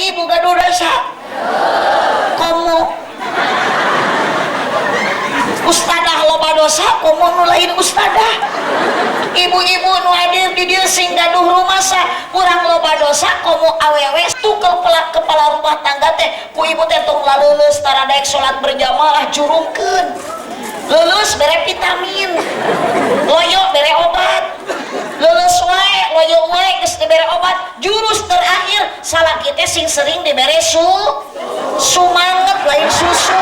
Ari ibu gaduh dosa komo ustadah loba dosa komo nu lain ustadah. Ibu-ibu nu hadir di dieu sing gaduh rumasa kurang loba dosa komo awewe tukel kepala rumah tangga teh ku ibu teh tong laleuleus tara daek salat berjamaah jurungkeun. Leuleus bere vitamin, loyo bere obat, leuleus wae loyo wae geus dibere obat. Jurus terakhir salaki teh sing sering dibere sumanget lain susu.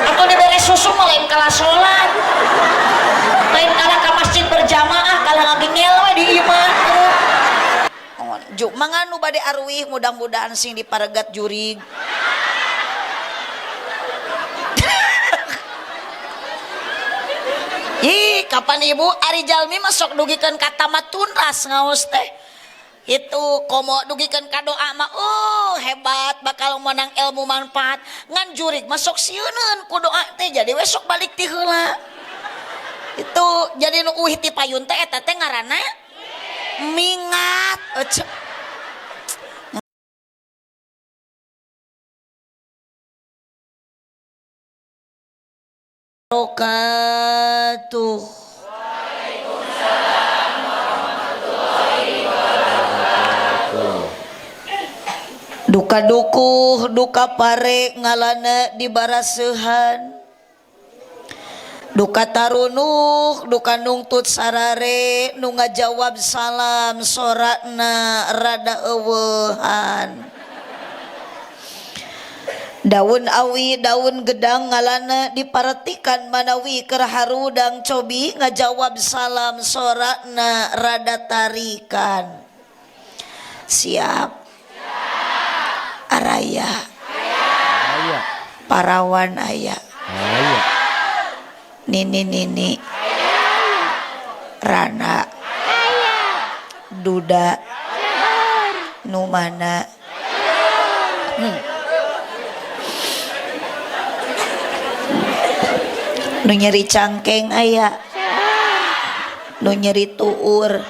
Atau dibere susu mah lain kalah salat, lain kalah ka masjid berjamaah, kalah ngagengel we di imah. Juk mangga nu bade aruih mudah-mudahan sing diparegat jurig. Ih, kapan ibu ari jalmi mah sok dugikeun ka tamat tuntas ngaos teh. Itu komo dugikeun ka doa mah oh hebat bakal menang ilmu manfaat. Ngan jurig mah sok sieuneun ku doa teh jadi we sok balik ti heula. Itu jadi nu uih ti payun teh eta teh ngaranna mingat. Ece. Wabarakatuh. Waalaikumsalam warahmatullahi wabarakatuh. Duka dukuh duka pare ngalana di barasehan. Duka tarunuh duka nungtut sarare nu ngajawab salam sorakna rada eueuhan. Daun awi daun gedang ngalana diparetikan manawi keur harudang cobi ngajawab salam sorakna rada tarikan. Siap. Araya. Aya. Parawan aya. Aya. Nini nini. Rana. Duda. Nu mana? Nu nyeri cangkeng aya, nu nyeri tuur,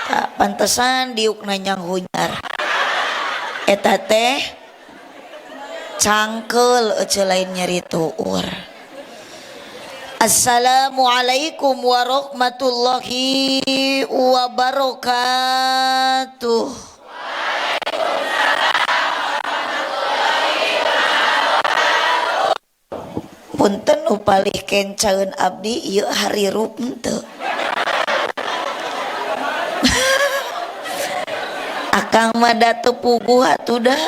tak pantesan diuk nanyang hunyar. Eta teh cangkel ece lain nyeri tuur. Assalamualaikum warahmatullahi wabarakatuh. Punten nu palih kencaeun abdi ieu harirup henteu. Akang mah da teu puguh atuh da.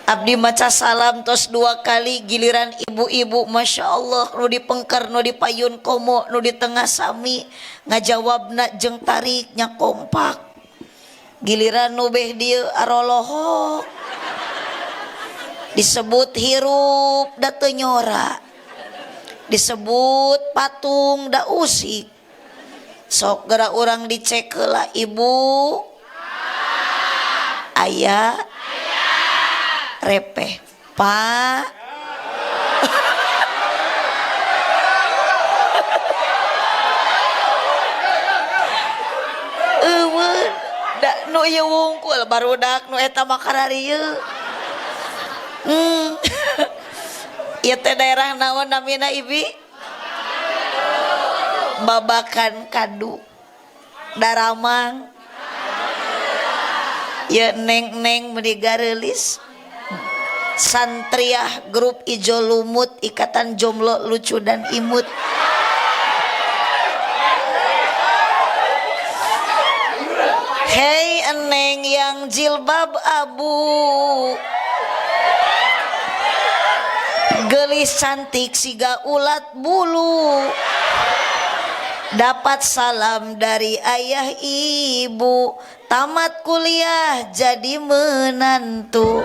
Abdi maca salam tos 2 kali giliran ibu-ibu Masya Allah nu dipengker nu dipayun komo nu di tengah sami ngajawabna jeung tariknya kompak. Giliran nu beh dieu arolohok. Disebut hirup da teu nyora, disebut patung da usik. Sok geura urang dicek heula ibu aya repeh pak. Eueuh da nu ieu wungkul barudak nu eta mah kararieu. Ieu teh daerah naon namina ibi? Babakan Kadu Daramang. Ieu neng-neng meuni gareulis. Santriah grup Ijo Lumut Ikatan Jomblo Lucu dan Imut. Hei eneng yang jilbab abu, gelis cantik siga ulat bulu, dapat salam dari ayah ibu, tamat kuliah jadi menantu.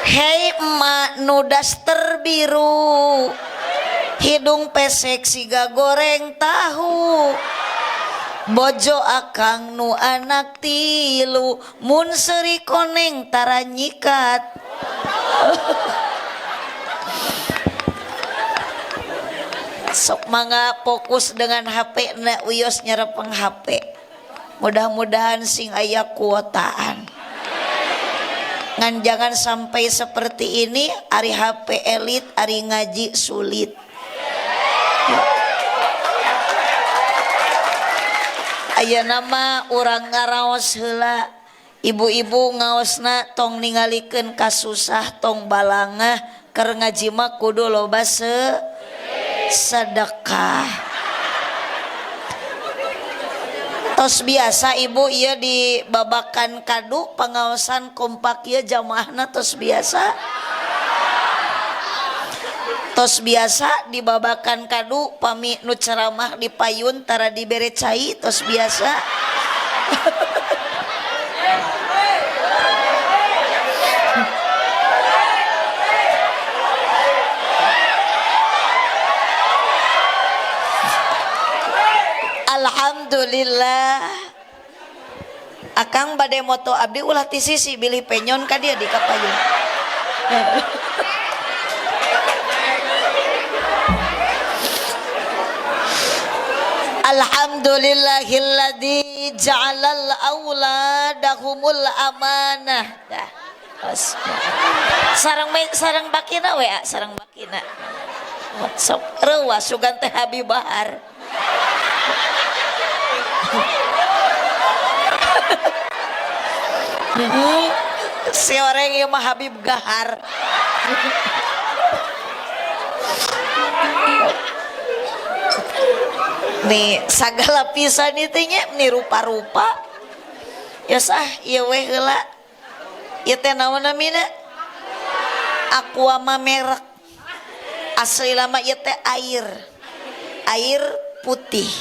Hei emak nu daster biru, hidung pesek siga goreng tahu, bojo akang nu anak tilu, mun seuri koneng tara nyikat. Sok mangga fokus dengan HP na uyos nyerepeng HP. Mudah-mudahan sing aya kuotaan. Ngan jangan sampai seperti ini, ari HP elit, ari ngaji sulit. Aya nama urang ngaraos heula, ibu-ibu ngaosna tong ningalikeun kasusah, tong balangah, keur ngaji mah kudu loba sedekah. Tos biasa ibu ieu di babakan kadu pangaosan kompak ieu jamaahna tos biasa. Tos biasa di babakan kadu pami nu ceramah di payun tara dibere cai tos biasa. Alhamdulillah. Akang bade moto abdi ulah ti sisi bilih penyon ka dia di kapayun. Alhamdulillahilladzi ja'alal auladahumul amanah. Dah. Sarang sarang bakina we, sarang bakina. Sok reuas sugan teh Habib Bahar. Si orang ieu mah Habib Gahar. Nih sagala pisan ieu teh nya nih rupa-rupa. Ya sah ieu we heula. Ieu teh naon namina? Aqua mah merek. Asli lama ieu teh air. Air putih.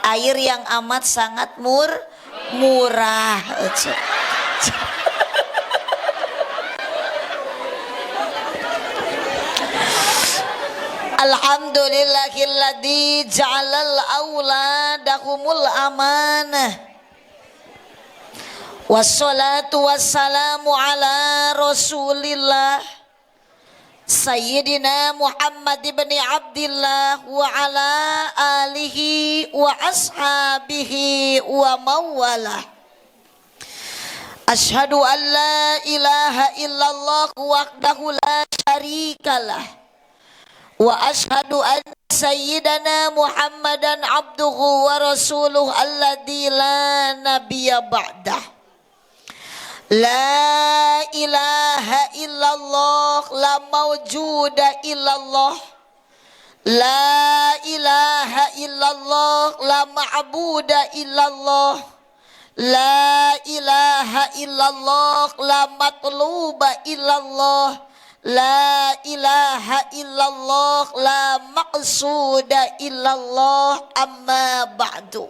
Air yang amat sangat murah. Alhamdulillahilladzi ja'alal auladahumul amanah. Wassalatu wassalamu ala Rasulillah Sayyidina Muhammad ibn Abdillah wa ala alihi wa ashabihi wa mawalah. Ashhadu an la ilaha illallah wahdahu la syarikalah wa ashhadu anna sayyidana Muhammadan abduhu wa rasuluhu alladzi la nabiyya ba'dah. La ilaha illallah la mawjuda illallah. La ilaha illallah la ma'buda illallah. La ilaha illallah la matluba illallah. La ilaha illallah la maqsuda illallah amma ba'du.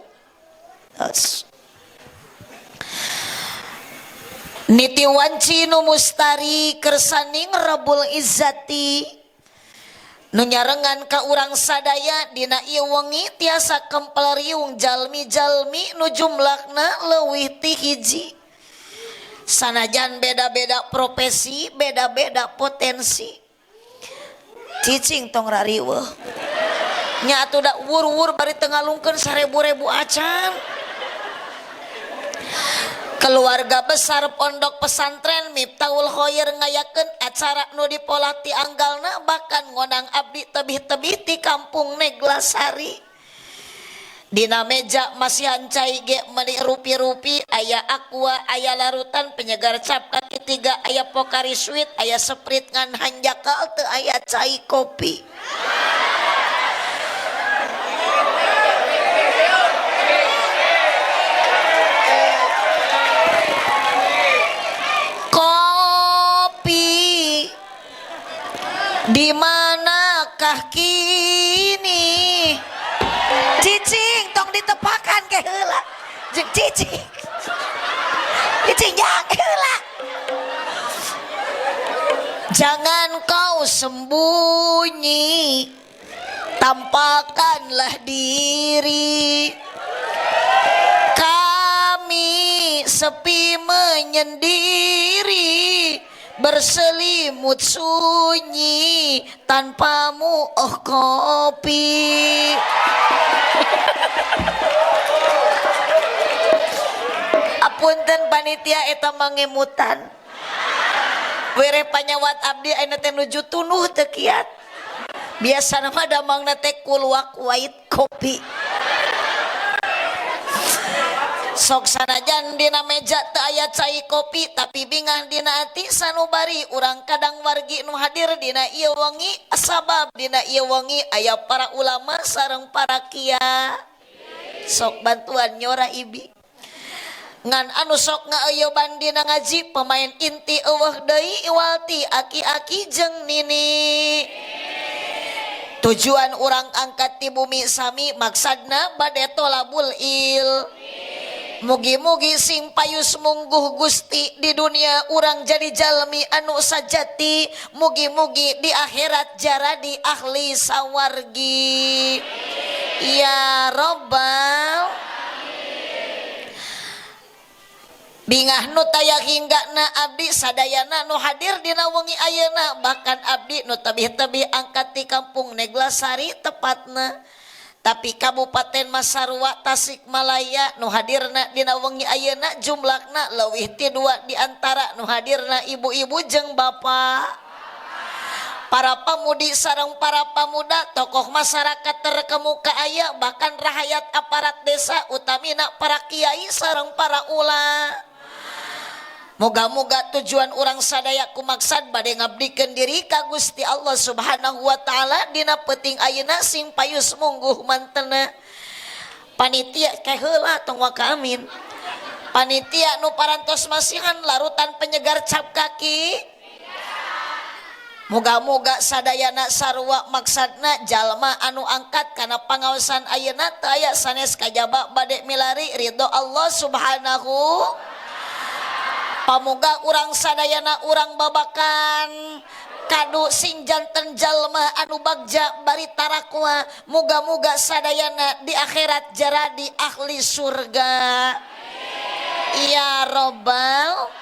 Niti wanci nu mustari kersaning Rabbul Izzati nu nyarengan ka urang sadaya dina ieu wengi tiasa kempel riung jalmi-jalmi nu jumlahna leuwih ti hiji. Sanajan beda-beda profesi, beda-beda potensi. Cicing tong rariweuh. Nya atuh da wur-wur bari teu ngalungkeun sarebu-rebu acan. Keluarga besar pondok pesantren Miftahul Khoir ngayakeun acara nu dipolah ti anggalna bahkan ngonang abdi tebih-tebih ti kampung Neglasari. Dina meja masihan cai ge meuni rupi-rupi, aya aqua, aya larutan penyegar cap kaki tiga, aya Pocari Sweat, aya Sprite ngan hanjakal teu aya cai kopi. Kopi di manakah kini? Cicing tong ditepakan ke heula. Jeung cicing. Cicing jangan heula. Jangan kau sembunyi, tampakkanlah diri. Kami sepi menyendiri, berselimut sunyi tanpamu oh kopi. Punten panitia eta mangemutan. Were panyawat abdi ayeuna teh nuju tunuh teu kiat. Biasana mah damangna teh kuluak white kopi. Sok sanajan dina meja teu aya cai kopi tapi bingah dina ati sanubari urang kadang wargi nu hadir dina ieu wengi sabab dina ieu wengi aya para ulama sareng para kiai. Sok bantuan nyora ibi. Ngan anu sok ngaeuyeban dina ngaji pemain inti eueuh deui iwalti aki-aki jeung nini. Tujuan urang angkat ti bumi sami maksadna bade tolabul il. Mugi-mugi sing payus mungguh Gusti di dunia urang jadi jalmi anu sajati, mugi-mugi di akhirat jaradi ahli sawargi. Ya Robbal. Bingah nu taya hinggana abdi sadayana nu hadir dina wengi ayeuna, bahkan abdi nu tebih-tebih angkat di kampung Neglasari tepatna. Tapi Kabupaten Masarwa Tasikmalaya nu hadirna dina wengi ayeuna jumlahna leuwih ti 2 di antara nu hadirna ibu-ibu jeung bapak. Para pamudi sareng para pamuda, tokoh masyarakat terkemuka aya, bahkan rahayat aparat desa utamina para kiai sareng para ulama. Moga-moga tujuan urang sadaya kumaksad bade ngabdikeun diri ka Gusti Allah Subhanahu wa taala dina peuting ayeuna sing payus mungguh mantena. Panitia ke heula tong waka amin. Panitia nu parantos masihan larutan penyegar cap kaki. Moga-moga sadayana sarua maksadna jalma anu angkat kana pangaosan ayeuna teu aya sanes kajaba bade milari ridho Allah Subhanahu. Pamoga urang sadayana urang babakan kadu sing janten jalma anu bagja bari tarakwa, moga-moga sadayana di akhirat jaradi ahli surga. Ya Robbal.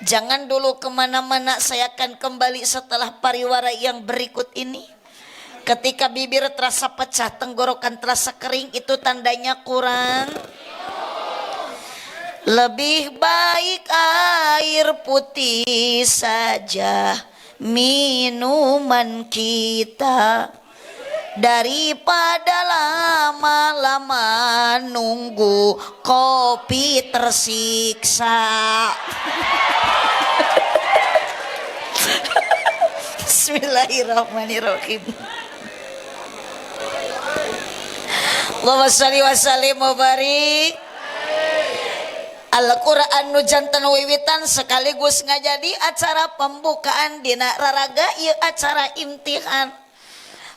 Jangan dulu kemana-mana, saya akan kembali setelah pariwara yang berikut ini. Ketika bibir terasa pecah, tenggorokan terasa kering, itu tandanya kurang. Lebih baik air putih saja minuman kita daripada lama-lama nunggu kopi tersiksa. Bismillahirrahmanirrahim. Allahumma sholli wa sallim wa barik. Al-Quran nu janten wiwitan sekaligus ngajadi acara pembukaan dina raraga ieu acara imtihan.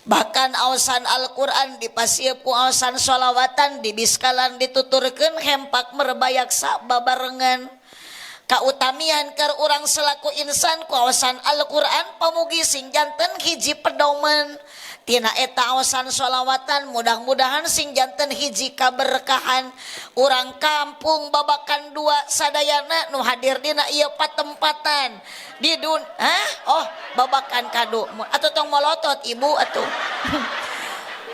Bahkan aosan Al-Quran dipasieup ku aosan sholawatan dibiskalan dituturkeun hempak merbayaksa babarengan. Kautamian keur urang selaku insan ku aosan Al-Quran pamugi sing janten hiji pedoman. Tina eta aosan sholawatan mudah-mudahan sing janten hiji kaberkahan. Urang kampung Babakan 2 sadayana nu hadir dina ieu patempatan di dun, hah? Oh, Babakan Kadu. Atuh tong molotot ibu atuh.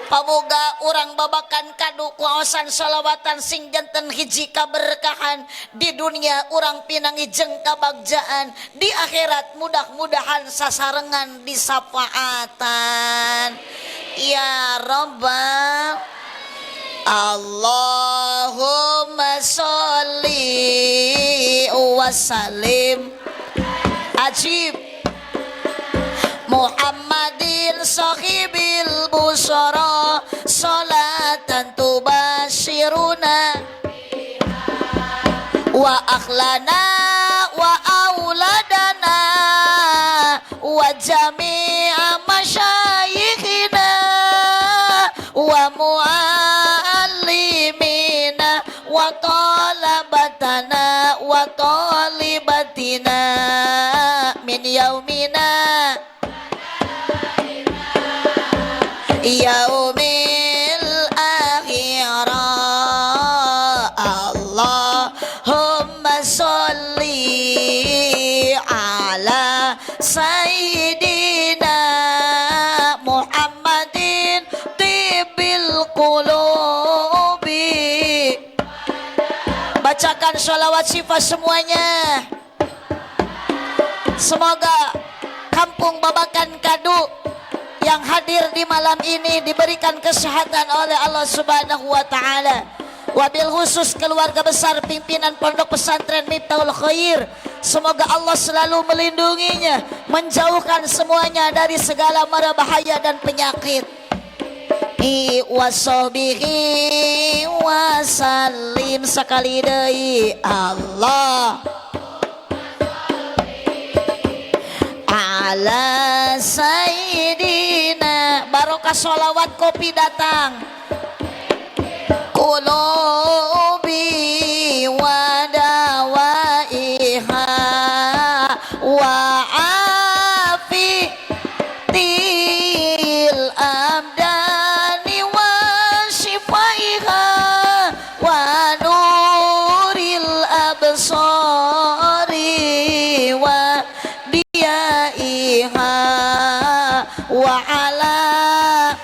Pamoga urang Babakan Kadu ku aosan sholawatan sing janten hiji kaberkahan di dunia urang pinangi jeung kabagjaan, di akhirat mudah-mudahan sasarengan disafaatan. Ya Rabbal. Allahumma sholli wa sallim ajib Muhammadin sahibil busara salatan tubashiruna wa akhlana wa auladana wa jami'a masyayikhina wa muallimina wa talabatana wa talibatina min yaumina yaumil akhirah. Allahumma sholli ala sayyidina Muhammadin tibbil qulubi. Baca Bacakan sholawat sifat semuanya. Semoga kampung Babakan Kadu yang hadir di malam ini diberikan kesehatan oleh Allah Subhanahu wa taala. Wabil khusus keluarga besar pimpinan Pondok Pesantren Miftahul Khair, semoga Allah selalu melindunginya, menjauhkan semuanya dari segala mara bahaya dan penyakit. Wasobihi wasalim sekali deui Allah ala sayyidina. Barokah sholawat kopi datang. Qulubi wa dawaiha wa afitil abdani wa shifaiha wa nuril absari wa diyaiha wa ala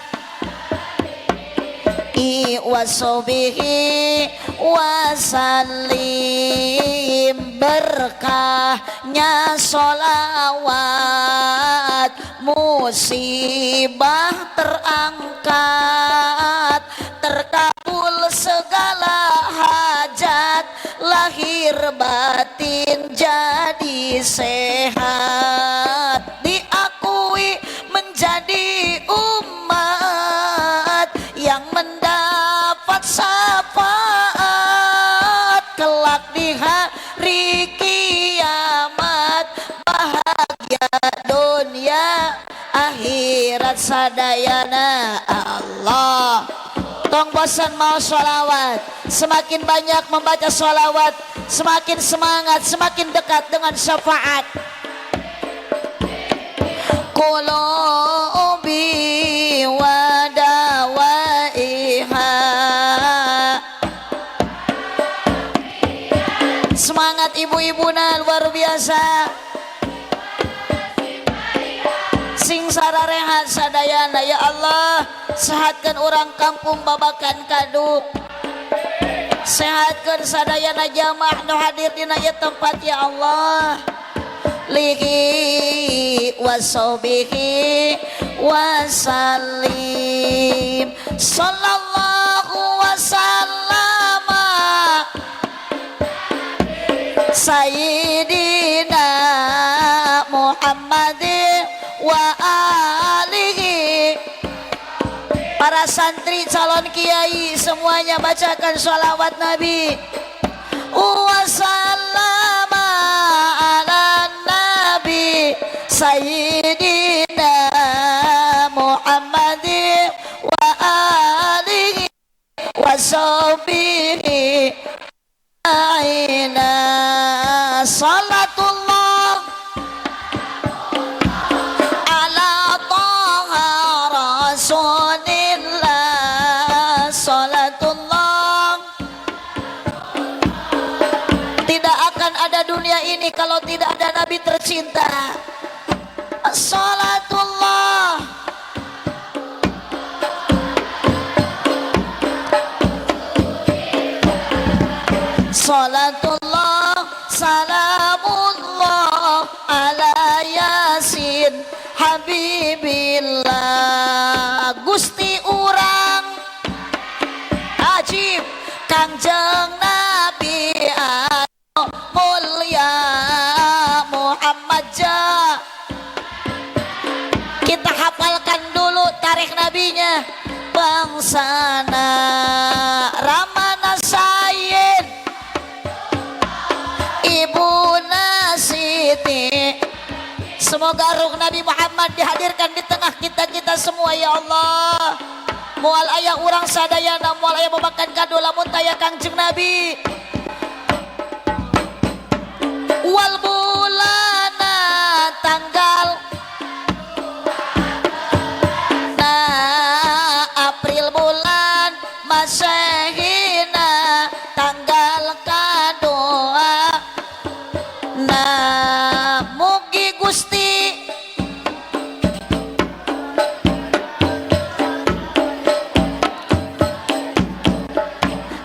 wasobihi wasalim. Berkahnya sholawat, musibah terangkat, terkabul segala hajat, lahir batin jadi sehat, diakui menjadi umat yang mendapat syafaat kelak di hari kiamat, bahagia dunia akhirat sadayana. Allah. Tong bosan mau sholawat. Semakin banyak membaca sholawat, semakin semangat, semakin dekat dengan syafaat. Qulubi wa dawaiha. Semangat ibu-ibuna luar biasa. Sing sararehat sadayana ya Allah, sehatkan orang kampung Babakan Kadu, sehatkan sadayana jamaah nu hadir dina ieu tempat ya Allah. Lihi wasobihi wasalim sallallahu wasallama sayyidina Muhammadin wa alihi. Para santri calon kiai semuanya bacakan sholawat Nabi. Wasallama ala nabi sayyidina Muhammadin wa alihi wa sahbihi aina. Salatullah ala taha rasulillah. Salatullah. Tidak akan ada dunia ini kalau tidak ada Nabi tercinta. Salatullah. Salatullah salamullah ala yasin habibillah. Gusti urang ajib Kangjeng Nabi anu mulia Muhammad ja. Kita hafalkan dulu tarikh nabinya. Bangsana Ramana Sayyid Ibu Nasiti. Semoga ruh Nabi Muhammad dihadirkan di tengah kita-kita semua ya Allah. Moal aya urang sadayana, moal aya Babakan Kadu lamun taya Kangjeng Nabi. Wal bulana tanggal nah April bulan Masehina tanggal kadua. Nah mugi Gusti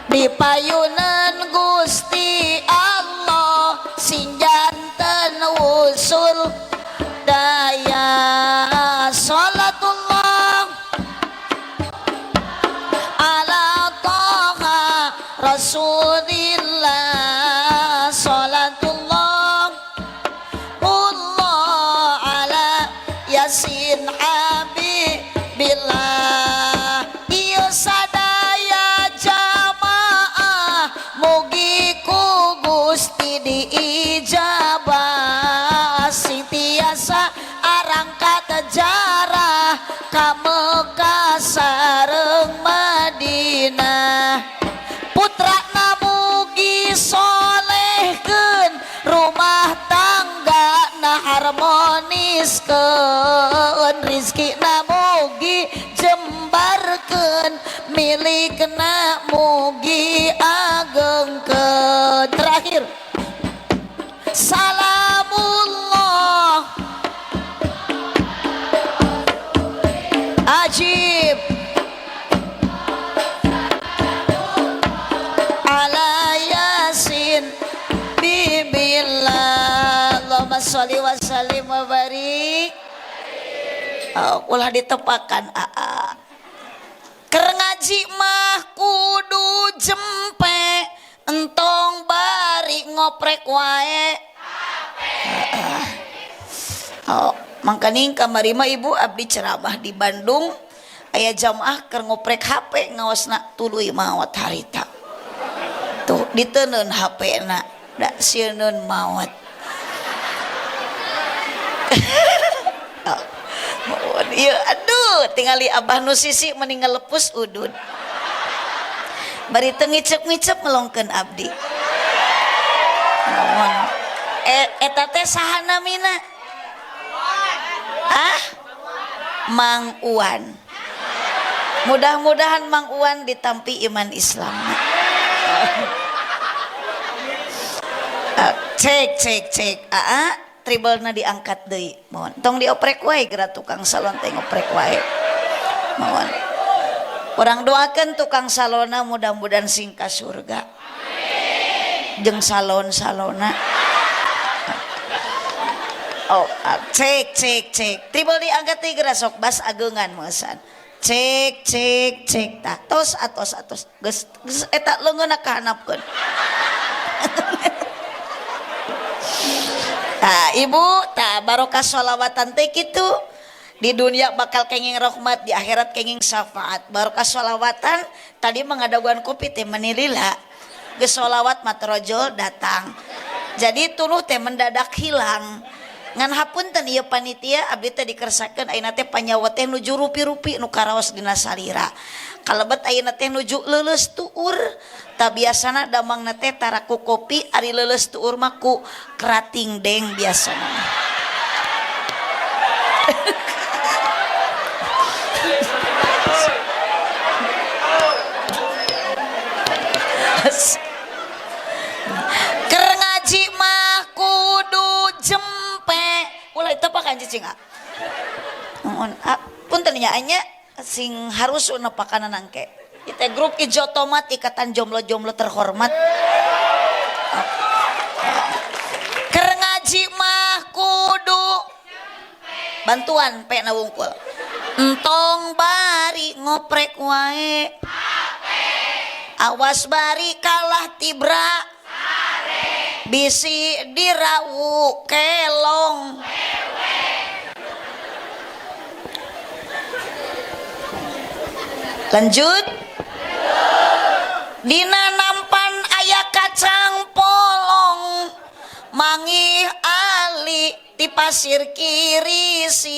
di payunan Gusti Allah sing janten usul daya. Salatullah ala taha Rasulillah, salatullah Allah ala Yasin Habibillah. Ieu sadaya jamaah mugi ku Gusti diijabah, sing tiasa arangkat jarah ka Mekah sareng Madinah. Putrana mugi solehkeun, rumah tangga na harmoniskeun, rizkina mugi jembarkeun, milikna mugi agengkeun. Terakhir salamullah ajib ala yasin bibillah. Allahumma sholli wa sallim wa barik. Oh, ulah ditepakan aa. Keur ngaji mah kudu jempe, entong bari ngoprek wae. Oh, mangkaning kamari mah ibu abdi ceramah di Bandung, aya jamaah keur ngoprek HP ngaosna tuluy maot harita. Tuh diteunun HP na, da sieun maot. Oh, iya, aduh, tingali abah nu sisi meninggal lepus udud. Bari teu ngicep-ngicep melongkeun abdi. Naon? Eta teh saha namina? Ah? Mang Uwan. Mudah-mudahan Mang Uwan ditampi iman Islam. Cek cek cek. Aa, tribelna diangkat deui. Mohon tong dioprek wae geura tukang salon teh ngoprek wae. Mohon. Urang doakeun tukang salona mudah-mudahan sing ka surga. Amin. Jeung salon-salona. Oh, cek cek cek. Tribel diangkat deui geura sok bas ageungan meusan. Cek cek cek tah tos atos atos. Geus geus eta leungeunna kahanapkeun. Tah ibu, tah barokah sholawatan teh kitu. Di dunia bakal kenging rahmat, di akhirat kenging syafaat. Barokah sholawatan tadi mengadaguan kopi teh menilila. Geus sholawat matrojol datang. Jadi tuluh teh mendadak hilang. Ngan hapunten ieu panitia abdi teh dikersakeun ayeuna teh panyawa teh nuju rupi-rupi nu karaos dina salira. Kalebet ayeuna teh nuju leuleus tuur. Ta biasana damangna teh tara ku kopi ari leuleus tuur mah ku kerating deng biasana. Keur ngaji mah kudu jempe. Ulah tepakan cicing ah. Nuhun, punten nya anya sing harus nepakanan angke. Kita grup ijo tomat ikatan jomblo-jomblo terhormat. Keur ngaji mah kudu bantuan pe na wungkul. Entong bari ngoprek wae. Awas bari kalah tibra. Bisi dirawu kelong. Lanjut. Dina nampan aya kacang polong, mangih ali ti pasir kirisik.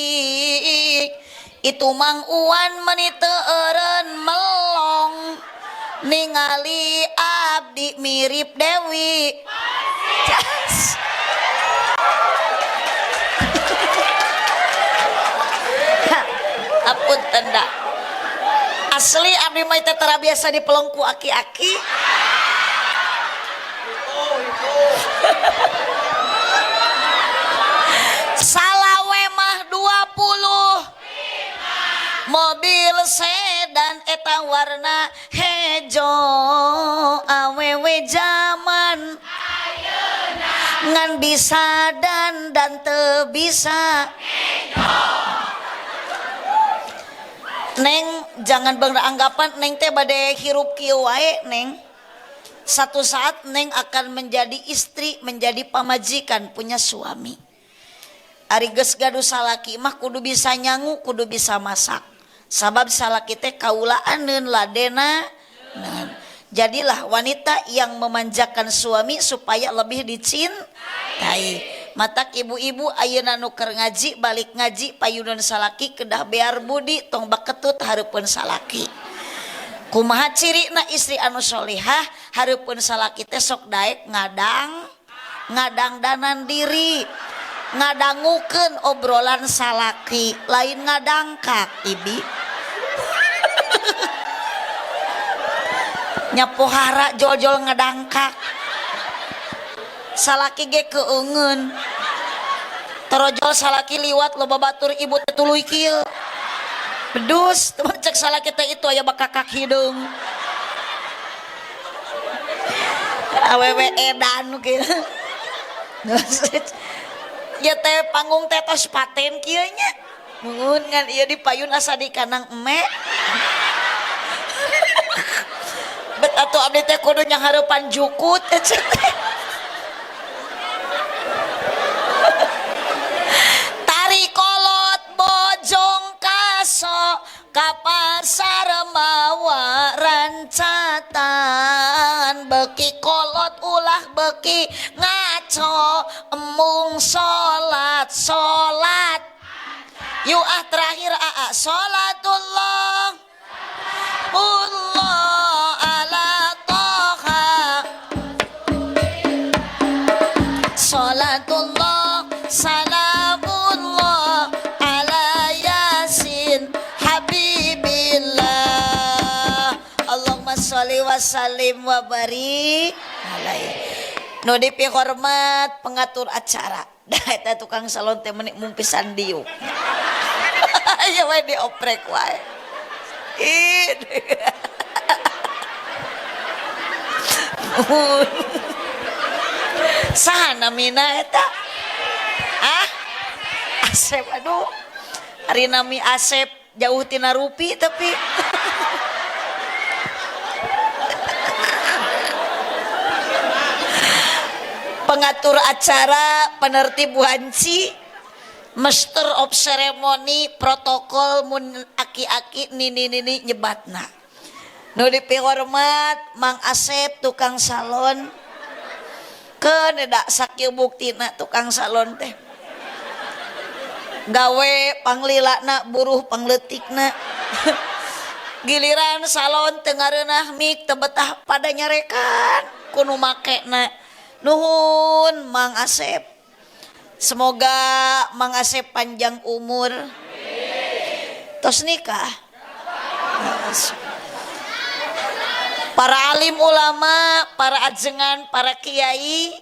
Itu Mang Uwan meni teu eureun melong, ningali abdi mirip Dewi. Jas. Apunten da. Asli abdi mah teh tara biasa dipelongku aki-aki. Salawe mah 20. Mobil sedan eta warna hejo, awewe jam Ngan bisa dan teu bisa. Neng jangan beranggapan neng teh bade hirup kieu wae neng. Satu saat neng akan menjadi istri, menjadi pamajikan, punya suami. Ari geus gaduh salaki mah kudu bisa nyangu, kudu bisa masak. Sabab salaki teh kaulaaneun ladena. Jadilah wanita yang memanjakan suami supaya lebih dicintai. Matak ibu-ibu ayeuna nu keur ngaji balik ngaji payuneun salaki kedah bear budi tong baketut hareupeun salaki. Kumaha cirina istri anu solehah hareupeun salaki teh sok daek ngadangdanan diri, ngadangukeun obrolan salaki, lain ngadangkak ibi. Nyapohara jol-jol ngadangkak. Salaki ge keungeun. Torojol salaki liwat loba batur ibu teh tuluy kieu. Bedus, teman cek salaki teh itu aya bakakak hideung. Awewe edan kieu. Ya teh panggung teh tos paten kieu nya. Mungun ngan ieu dipayun asa di kanang eme. Bet atuh abdi teh kudu nyanghareupan jukut teh. Tari kolot bojong kaso ka pasar mawa rancatan, beki kolot ulah beki ngaco, emung salat salat. Yuk ah terakhir aa salatullah Allah ala toha, salatullah salamullah ala yasin habibillah. Allahumma sholli wa sallim wa barik alaihi. Nu dipihormat pengatur acara. Dah eta tukang salon teh meuni mung pisan diuk. Ya we dioprek wae. Saha namina eta? Ah? Asep, aduh. Ari nami Asep jauh tina rupi tapi pengatur acara, penertib wanci, master of ceremony, protokol mun aki-aki nini-nini nyebatna. Nu dipihormat Mang Asep tukang salon. Keun da sakieu buktina tukang salon teh. Gawe panglilana buruh pangleutikna. Giliran salon teu ngareunah mik teu betah pada nyarekan ku nu makena. Nuhun Mang Asep. Semoga Mang Asep panjang umur. Tos nikah. Para alim ulama, para ajengan, para kiai,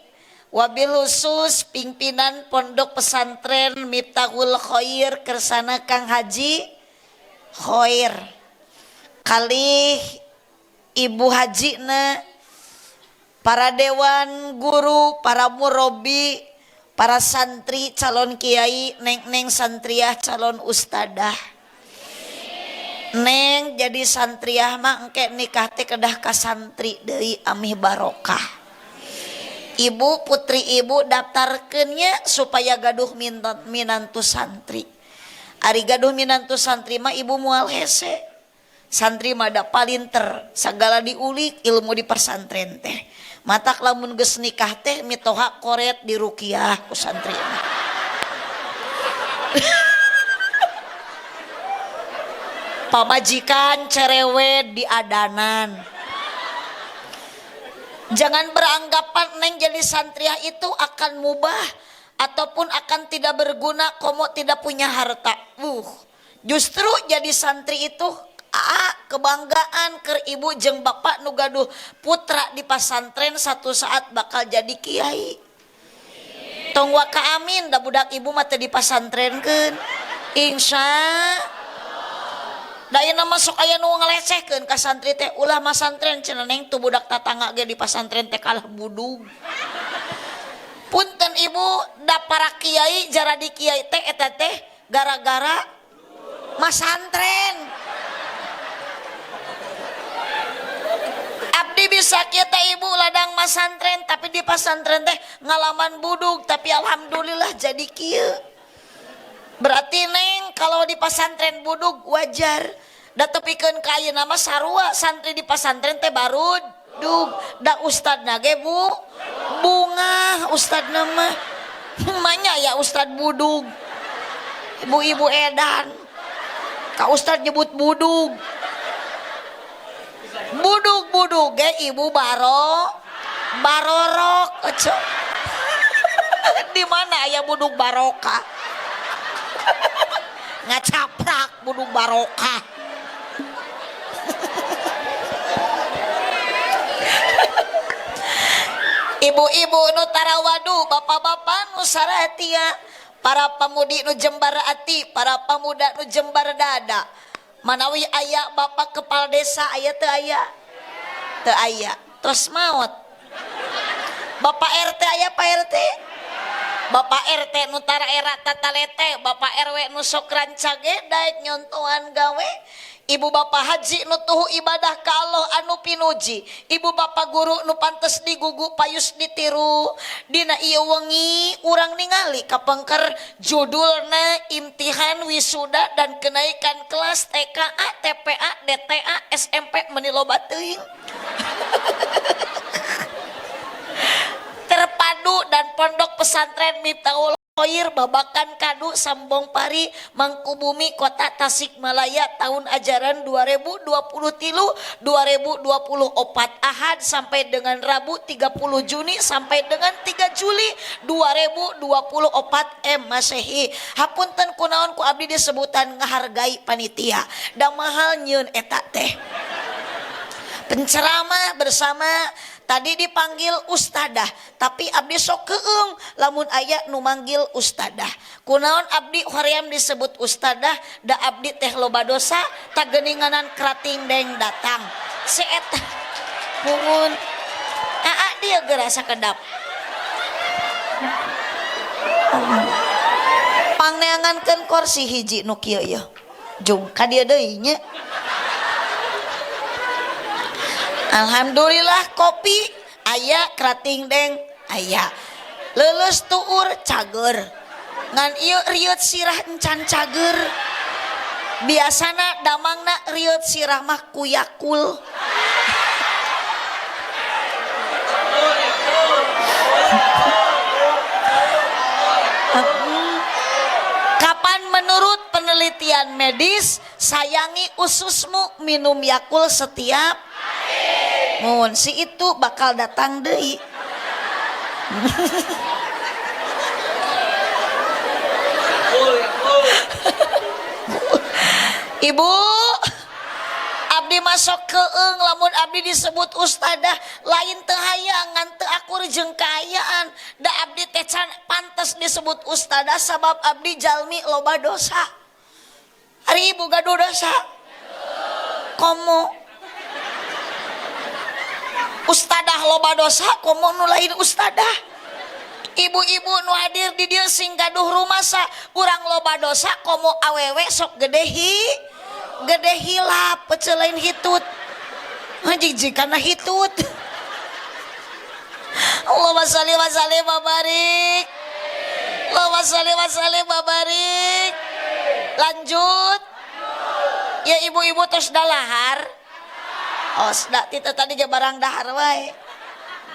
wabil khusus pimpinan pondok pesantren Miftahul Khair Kersana Kang Haji Khair. Kalih Ibu Hajina, para dewan guru, para murabi, para santri calon kiai, neng-neng santriah calon ustadah. Neng jadi santriah mah engke nikah teh kedah ka santri deui amih barokah. Ibu putri ibu daftarkeun nya supaya gaduh minantu santri. Ari gaduh minantu santri mah ibu moal hese. Santri mah da palinter, sagala diulik ilmu di pesantren teh. Matak lamun geus nikah teh mitoha koret di ruqyah ku santri mah. Pamajikan cerewet di adanan. Jangan beranggapan neng jadi santriah itu akan mubah ataupun akan tidak berguna komo tidak punya harta. Justru jadi santri itu kebanggaan keur ibu jeung bapak nu gaduh putra di pasantren satu saat bakal jadi kiai. Tong waka amin da budak ibu mah teu dipasantrenkeun. Insya da ayeuna mah sok aya nu ngalecehkeun ka santri teh, ulah masantren cenah neng tu budak tatangga ge di pasantren teh kalah budug. Punten Punten ibu, da para kiai jaradi kiai teh eta teh gara-gara masantren. Abdi bisa kita ibu ladang masantren, tapi di pasantren teh ngalaman budug, tapi alhamdulillah jadi kieu. Berarti neng kalau di pasantren budug wajar. Da tepikeun ka ayeuna mah sarua santri di pasantren teh barudug, da ustadna ge bu bungah ustadna mah. Manya ya ustad budug. Ibu-ibu edan. Ka ustad nyebut budug. Budug-budug ge ibu barorok ece. Di mana aya budug barokah? Ngacaprak budug barokah. Ibu-ibu nu tarawadu, bapak-bapak nu saratia, para pamudi nu jembar ati, para pamuda nu jembar dada. Manawi aya bapak kepala desa aya teu aya? Teu aya. Tos maot. Bapak RT aya Pak RT? Bapak RT nu tara era tatalete, Bapak RW nu sok rancage daek nyontohan gawe. Ibu bapak haji nu tuhu ibadah ka Allah anu pinuji. Ibu bapak guru nu pantes digugu payus ditiru. Dina ieu wengi urang ningali kapengker judulna imtihan wisuda dan kenaikan kelas TKA, TPA, DTA, SMP meni loba teuing. Terpadu dan pondok pesantren Miftahul Khoir Babakan Kadu Sambong Pari Mangkubumi Kota Tasikmalaya tahun ajaran 2023 2024 Ahad sampai dengan Rabu 30 Juni sampai dengan 3 Juli 2024 M Masehi. Hapunten kunaon ku abdi disebutan ngahargai panitia. Da mahal nyieun eta teh. Penceramah bersama tadi dipanggil ustadah, tapi abdi sok keung lamun aya nu manggil ustadah. Kunaon abdi hoream disebut ustadah, da abdi teh loba dosa, tageninganan kerating deng datang. Si eta pungun. Aa dia gerasa kedap. Pangneangankeun kursi hiji nu kieu yeuh. Jung ka dieu deui nya. Alhamdulillah kopi aya kerating deng aya. Leuleus tuur cager. Ngan ieu rieut sirah encan cager. Biasana damangna rieut sirah mah kuyakul. Kapan menurut penelitian medis sayangi ususmu minum Yakult setiap mun si itu bakal datang deui. Ibu abdi masuk keeng lamun abdi disebut ustadah lain teu hayangan teu akur jeung kaayaan da abdi teh can pantes disebut ustadah sabab abdi jalmi loba dosa. Ari ibu gaduh dosa? Komo ustadah loba dosa komo nu lain ustadah. Ibu-ibu nu hadir di dieu sing gaduh rumasa urang loba dosa komo awewe sok gede hi gede hilap pecel lain hitut jijik kana hitut. Allahumma sholli wa sallim wa barik. Allahumma sholli wa sallim wa barik. Lanjut ya ibu-ibu tos dalahar. Oh, dak tita tadi ge barang dahar wae.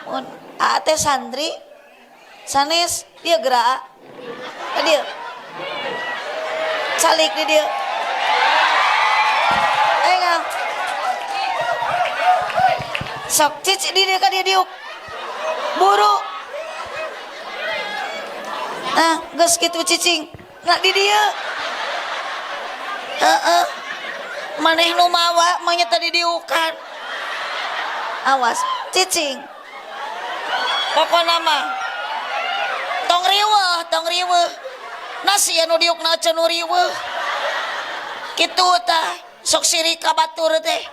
Mun aa teh santri sanes dia gerak. Dia calik di dia. Ayo ngam. Sok cici di dia ka dia diuk. Buru. Nah, geus kitu cicing. Nah di dia. Heeh. Maneh nu mawa mah nya tadi diukan. Awas, cicing. Pokona mah tong riweuh, tong riweuh. Nasi anu diukna cenah nu riweuh. Kitu tah, sok sirik ka batur teh.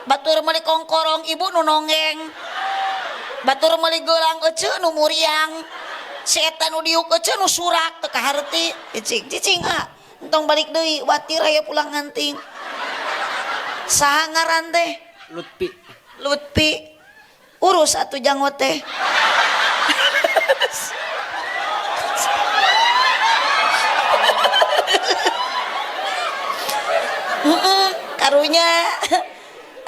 Batur meuli kongkorong ibu nu nonggeng. Batur meuli geulang eceu nu muriang. Si eta nu diuk ece nu surak teu kaharti. Cicing, cicing ah. Entong balik deui, watir aya pulang nganting. Saha ngaran teh? Lutfi. Lutfi. Urus atuh janggot teh. Karunya.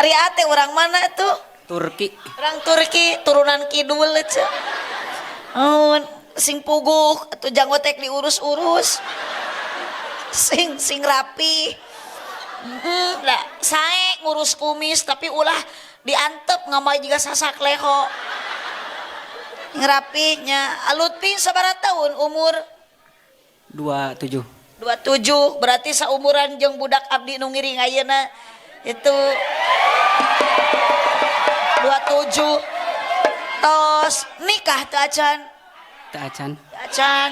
Ari ate orang mana tuh? Turki. Orang Turki, turunan kidul ece. Sing puguh atuh janggot teh diurus-urus. Sing sing rapi. Lah sae ngurus kumis tapi ulah diantep ngamai juga sasak leho. Ngerapihnya. Lutfi sabaraha tahun umur? 27. 27, berarti saumuran jeung budak abdi nu ngiring ayeuna itu 27. Tos nikah teu acan? Teu acan. Teu acan.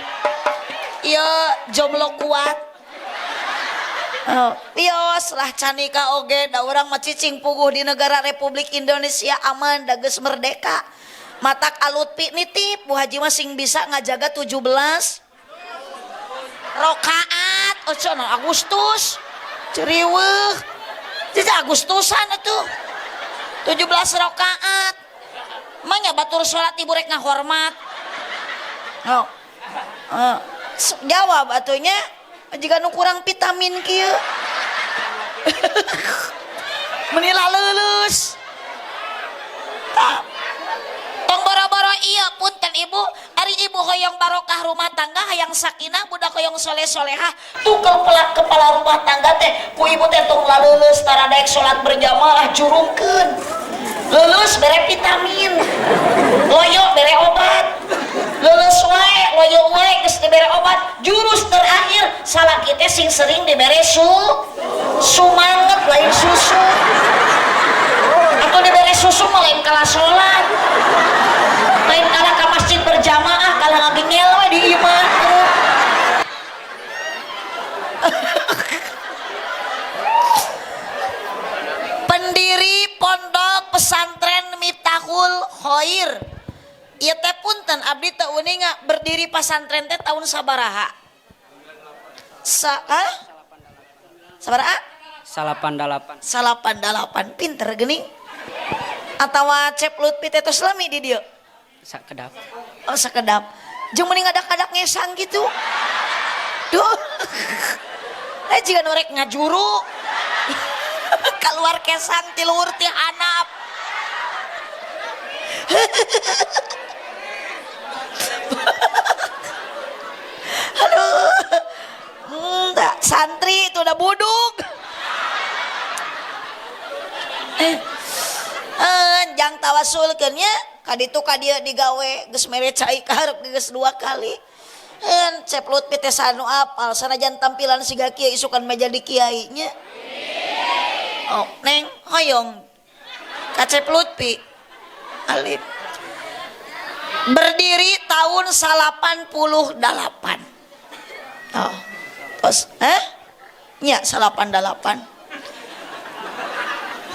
Ieu jomblo kuat. Oh, ios lah can nikah oge da urang mah cicing puguh di negara Republik Indonesia aman da geus merdeka. Matak Alutfi nitip Bu Haji mah sing bisa ngajaga 17 rokaat. Oh cenah Agustus. Ceriweuh. Jadi Agustusan atuh. 17 rokaat. Manya batur salat ibu rek ngahormat. Oh. Oh. Jawab atunya jika nu kurang vitamin kieu. Menila lulus. Tah. Tong boro-boro iya punten ibu, ari ibu hoyong barokah rumah tangga, hayang sakinah, budak hoyong soleh-solehah, tuh kepala rumah tangga teh ku ibu teh tong laleuleus tara daek salat berjamaah jurungkeun. Leuleus bere vitamin, loyo bere obat, leuleus wae loyo wae geus dibere obat, jurus terakhir salaki teh sing sering dibere sumanget lain susu. Atau dibere susu mah lain kalah salat. Lain kalah ka masjid berjamaah, kalah ngagengel we di imah. Pendiri pondok pesantren Miftahul Khair. Ieu teh punten abdi teu uninga berdiri pesantren teh tahun sabaraha? Sabaraha? 88. 88. Pinter geuning. Atawa Cep Lutfi teh tos lami di dieu? Sakedap. Oh, sakedap. Jeung mending ngadak-ngadak ngesang gitu. Duh. Jika nu rek ngajuru. Keluar kesang ti luhur ti handap. Aduh. Tak, santri itu udah buduk. Jang tawasulkeun nya kaditu ka dieu digawe geus mere cai ka hareup geus 2 kali. Cep Lutfi teh sanu apal sanajan tampilan siga kieu isukan mah jadi kiai nya. Oh, neng hoyong ka Cep Lutfi. Alif. Berdiri tahun 88. Oh. Terus, Nya 88.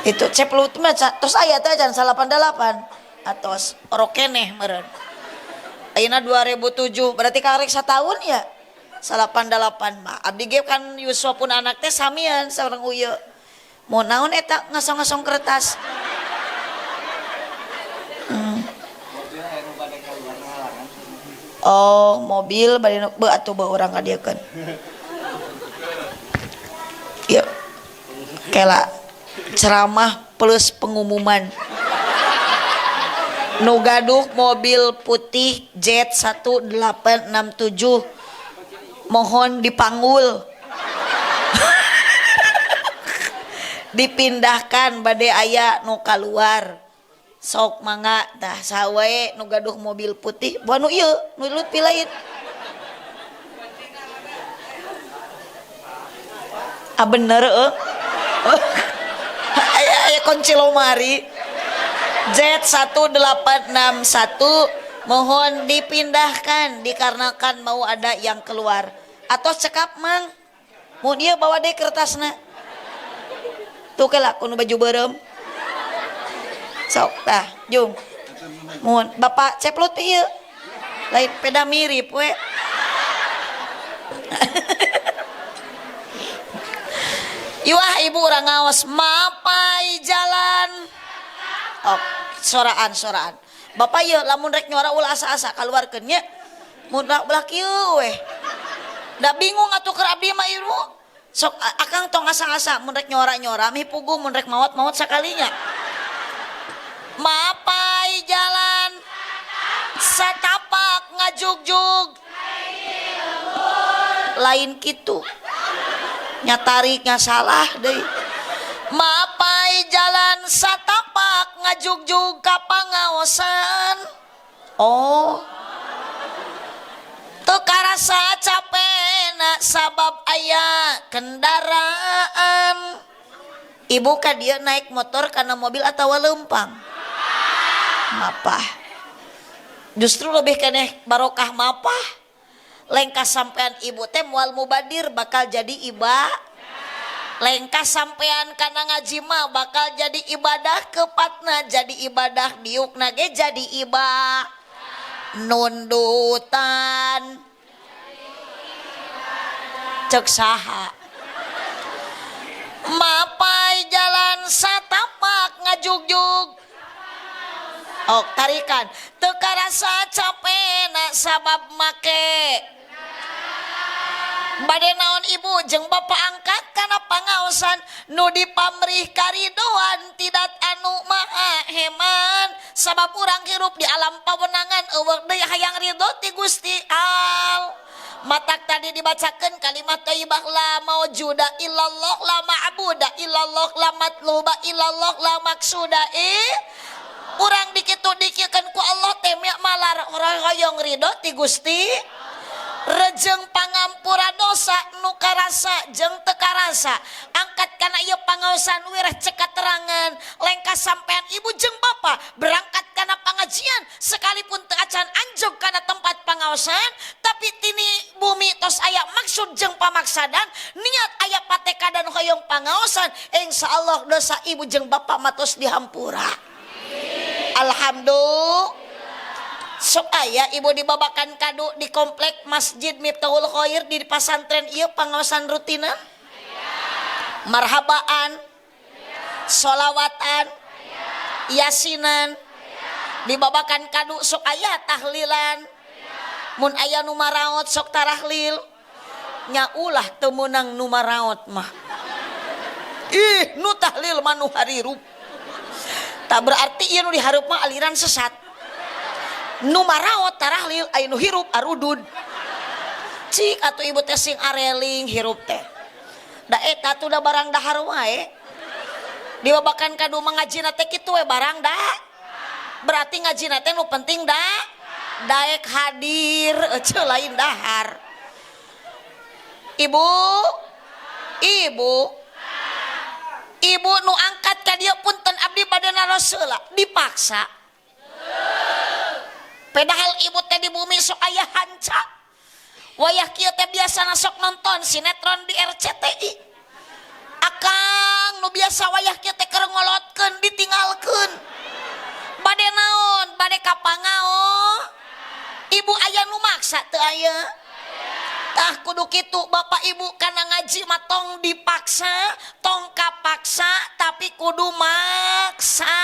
Itu Cep Lutfi mah tos aya teh acan 88. Atos orokeneh meureun. Ayeuna 2007 berarti karek satahun ya. 88 mah. Abdi ge kan yuswa pun anak teh samian sareng uye. Mau naon eta ngasong-ngasong kertas. Oh, mobil bade nu beuh atuh beuh urang kadieukeun. Ieu. Kela ceramah plus pengumuman. Nu gaduh mobil putih Jet 1867 mohon dipanggul. Dipindahkan bade aya nu kaluar. Sok mangga tah sawe nu gaduh mobil putih, buah nu ieu, nu Lutfi lain. Ah bener eueuh. Aya aya kunci lomari. Z 1861 mohon dipindahkan dikarenakan mau ada yang keluar. Atau cekap mang. Mun ieu bawa deui kertasna. Tuh kela kuno baju beureum. Sok tah, jung. Mohon Bapak Cep Lutfi ieu. Lain peda mirip we. Iwah ibu urang ngaos mapai jalan. Oh, soraan soraan. Bapak ieu lamun rek nyora ulah asa-asa kaluarkeun nya. Mun belah kieu weh. Da bingung atuh keur abdi mah ibu. Sok akang tong asa-asa mun rek nyora-nyora mih puguh mun rek maot-maot sakalinya. Mapai jalan satapak ngajugjug lain kitu nyatariknya salah deui. Mapai jalan satapak ngajugjug ka pangaosan. Oh, teu karasa capena sabab aya kendaraan. Ibu ka dieu naik motor kana mobil atawa leumpang? Mapah. Justru lebih keneh barokah mapah. Lengkah sampean ibu teh moal mubadir bakal jadi iba. Lengkah sampean kana ngaji mah bakal jadi ibadah kepatna jadi ibadah diukna ge jadi iba. Nundutan cek saha. Mapai jalan satapak ngajugjug. Oh, tarikan teu karasa capena sabab make. Bade naon ibu jeung bapak angkat kana pangaosan nu dipamrih karidoan tidak anu maha heman sabab urang hirup di alam pawenangan eueuh deui hayang ridho ti Gusti Al. Matak tadi dibacakeun kalimat thayyibah la maujuda illallah la ma'buda illallah la matluba illallah la maksuda urang dikitu dikiekeun ku Allah teh malar hoyong ridho ti Gusti. Rejeng pangampura dosa nu karasa jeung teu karasa angkat kana ieu pangaosan wireh cek katerangan lengkah sampean ibu jeung bapa berangkat kana pangajian sekalipun teu acan anjog kana tempat pangaosan tapi tini bumi tos aya maksud jeung pamaksadan niat aya patekadan hoyong pangaosan insyaallah dosa ibu jeung bapa mah tos dihampura. Alhamdulillah. Sok aya ibu dibabakan kadu di komplek Masjid Miftahul Khair di pasantren ieu pangaosan rutinan marhabaan solawatan yasinan dibabakan kadu sok aya tahlilan mun aya nu maraot sok tarahlil nya ulah teu meunang nu maraot mah ih nu tahlil mah nu harirup tak berarti ieu nu dihareup mah aliran sesat nu maraot tarahlil aya nu hirup arudud cik atuh ibu teh sing areling hirup teh da eta tuh da barang dahar wae dibabakan kadu mangajina teh kitu we barang da berarti ngajina teh nu penting da daek hadir eceu lain dahar. Ibu ibu ibu nu angkat ka dieu punten abdi bade naros heula dipaksa. Padahal ibu teh di bumi sok aya hanca. Wayah kieu teh biasana sok nonton sinetron di RCTI. Akang nu biasa wayah kieu teh keur ngolotkeun ditinggalkeun. Bade naon? Bade ka pangao. Ibu aya nu maksa teu aya? Tah kudu kitu bapak ibu kana ngaji mah tong dipaksa, tong kapaksa tapi kudu maksa.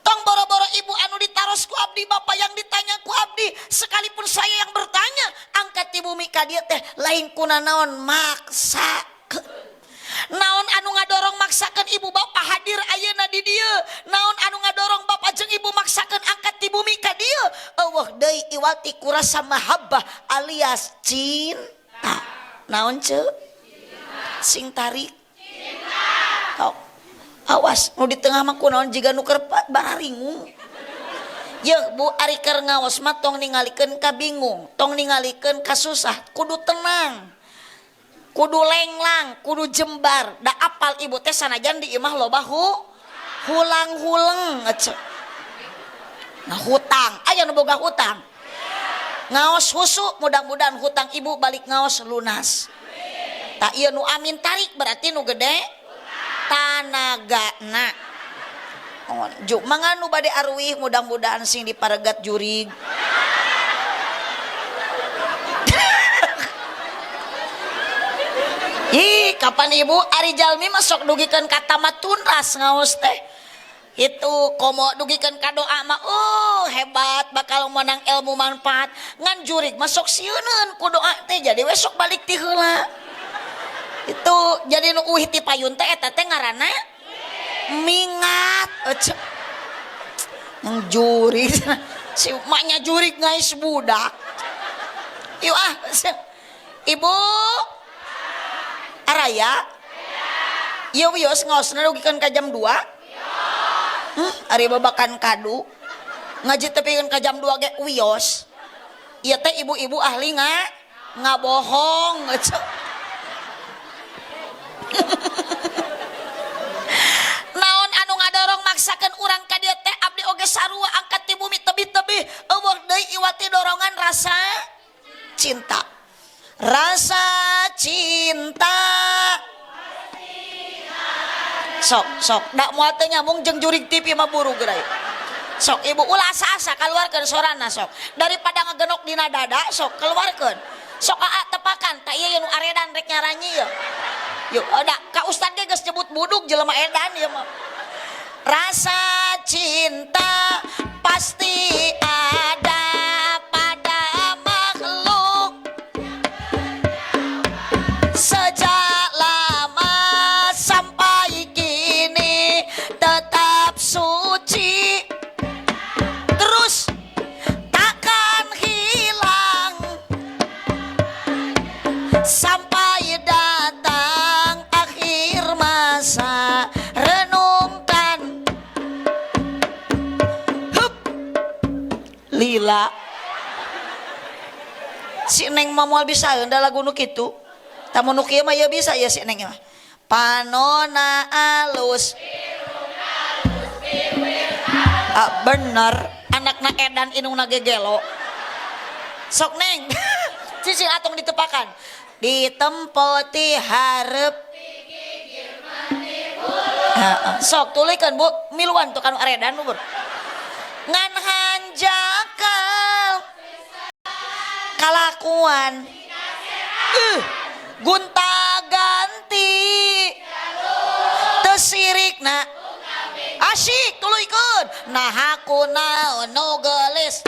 Tong boro-boro ibu anu ditaros ku abdi bapak yang ditanya ku abdi sekalipun saya yang bertanya angkat di bumi ka dieu teh lain kuna naon maksakeun. Naon anu ngadorong maksakeun ibu bapak hadir ayeuna di dieu, naon anu ngadorong bapak jeung ibu maksakeun angkat di bumi ka dieu eueuh deui iwati ku rasa mahabbah alias cinta. Naon ceu? Sing tarik cinta. Oh. Awas nu di tengah mah kunaon jiga nu keur bararingung. Yeuh Bu ari keur ngaos mah tong ningalikeun ka bingung, tong ningalikeun ka susah, kudu tenang. Kudu lenglang, kudu jembar. Da apal ibu teh sanajan di imah loba hulang-huleng ece. Nah hutang, aya nu boga hutang. Ngaos husu mudah-mudahan hutang ibu balik ngaos lunas. Tak ieu nu amin tarik berarti nu gede tanagana. Oh, juk mangga nu bade aruih mudah-mudahan sing diparegat jurig. Ih, kapan ibu ari jalmi masuk dugikeun ka tamat tuntas ngaos teh. Itu komo dugikeun ka doa mah oh hebat bakal menang ilmu manfaat. Ngan jurig masuk sieuneun ku doa teh jadi we sok balik ti heula. Itu jadi nu uih ti payun teh eta teh ngaranna mingat. Ece. Yang jurig si maknya jurig ngais budak. Yuk ah, ibu araya. Ieu wios ngaosna dugikeun ka jam 2. Ari babakan kadu. Ngaji tepikeun ka jam 2 ge wios. Ieu teh ibu-ibu ahli ngabohong. Naon anu ngadorong maksakeun urang ka dieu teh abdi oge sarua angkat ti bumi tebih-tebih eueuh deui iwati dorongan rasa cinta. Rasa cinta. Sok sok dak moal teu nyambung jeung jurig TV mah buru geura. Sok ibu ulah asa-asa kaluarkeun sorana sok. Daripada ngegenok dina dada sok keluarkeun. Sok aa tepakan tak ieu nu aredan rek nyaranyi yeuh. Yuk da ka ustad ge geus nyebut buduk jelema edan ieu mah. Rasa cinta pasti ada pada makhluk sejak lama sampai kini tetap suci terus takkan hilang sampai datang akhir masa. Renungkan. Hup. Lila si neng mah moal bisa da lagu nu kitu. Tamu nu kieu mah ieu bisa ya si neng mah. Panona alus. Ah, bener anakna edan inungna gegelo. Sok neng. Cicing atong ditepakan. Ditempo ti hareup. Sok tulikeun bu miluan tuh kanu aredan bu. Ngan hanjakal kalakuan. Gunta ganti teu sirikna asyik tuluykeun nah aku naon nu geulis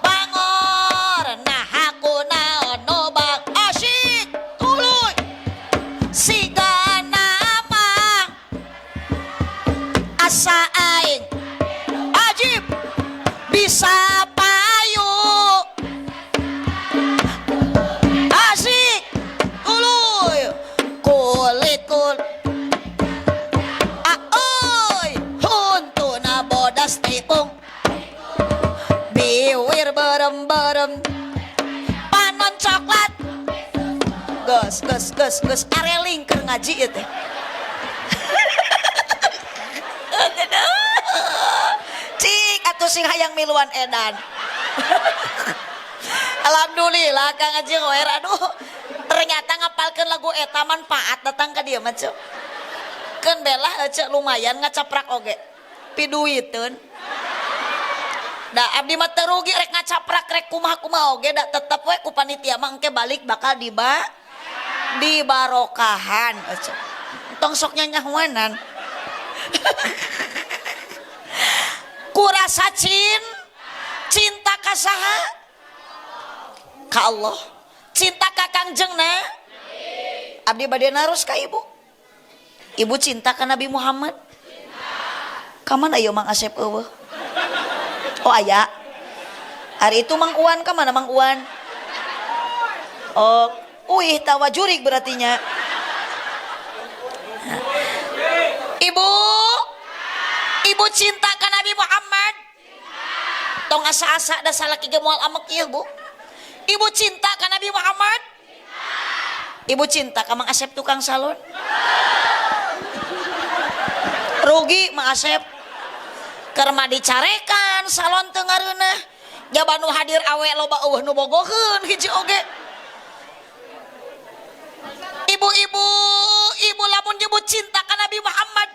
bangor nah aku naon nu bang asyik tuluy siga nama asa aing ajib bisa payu asik tuluy kulit kul aoy huntuna bodas tipung biwir berem-berem panon coklat ges ges ges ges areling keur ngaji ieu teh. Cik atuh sing hayang miluan edan. Alhamdulillah Kang Haji Khoer aduh ternyata ngapalkeun lagu eta manfaat datang ka dieu mah ceu. Keun belah ceu lumayan ngacaprak oge. Piduiteun. Da abdi mah teu rugi rek ngacaprak rek kumaha-kumaha oge da tetep we ku panitia mah engke balik bakal dibarokahan ceu. Tong sok nyanyahuanan. Kurasa cinta ka saha? Ka Allah. Cinta ka Kangjengna? Abdi bade narus ka ibu. Ibu cinta ka Nabi Muhammad? Ka mana ieu Mang Asep eueuh? Oh aya. Hari itu Mang Uwan ka mana Mang Uwan? Oh, uih tawa jurig berartinya. Ibu, ibu cinta ka Nabi Muhammad? Tong asa-asa da salaki ge moal amek ieu bu. Ibu cinta ka Nabi Muhammad? Ibu cinta ka Mang Asep tukang salon? Rugi Mang Asep. Keur mah dicarekan salon teu ngareunah. Jaba nu hadir awe loba eueuh nu bogoheun hiji oge. Ibu-ibu, ibu lamun nyebut cinta ka Nabi Muhammad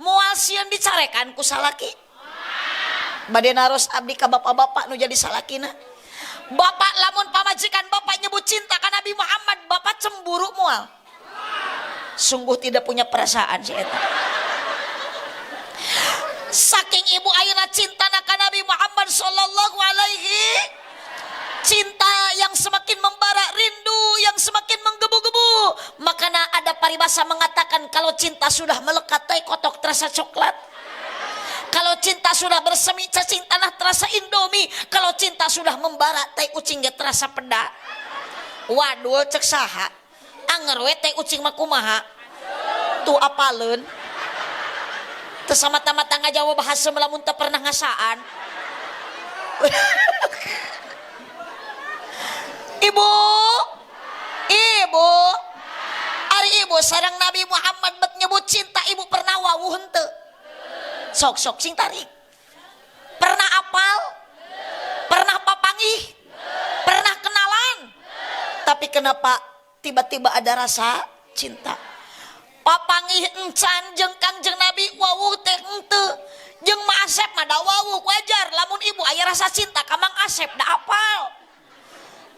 moal sieun dicarekan ku salaki. Bade naros abdi ka bapak-bapak nu jadi salakina. Bapak lamun pamajikan bapak nyebut cinta ka Nabi Muhammad, bapak cemburu moal. Sungguh tidak punya perasaan si eta. Saking ibu ayeuna cinta ka Nabi Muhammad sallallahu alaihi, cinta yang semakin membara, rindu yang semakin menggebu-gebu. Makanya ada paribasa mengatakan kalau cinta sudah melekat, tai kotok terasa coklat. Kalau cinta sudah bersemi, cacing tanah terasa Indomie. Kalau cinta sudah membara, tai ucing ge terasa peda. Waduh, cek saha? Anger we tai ucing mah kumaha? Tuh apaleun. Teu samata-mata ngajawab bahasa lamun teu pernah ngasaan. Ibu, ibu, ari ibu sareng Nabi Muhammad bet nyebut cinta, ibu pernah wawuh henteu? Sok sok sing tarik. Pernah apal? Pernah papanggih? Pernah kenalan? Tapi kenapa tiba-tiba ada rasa cinta? Papanggih encan jeung Kangjeng Nabi, wawuh teh henteu. Jeung Ma Asep mah da wawuh, wajar lamun ibu aya rasa cinta ka Mang Asep, da apal.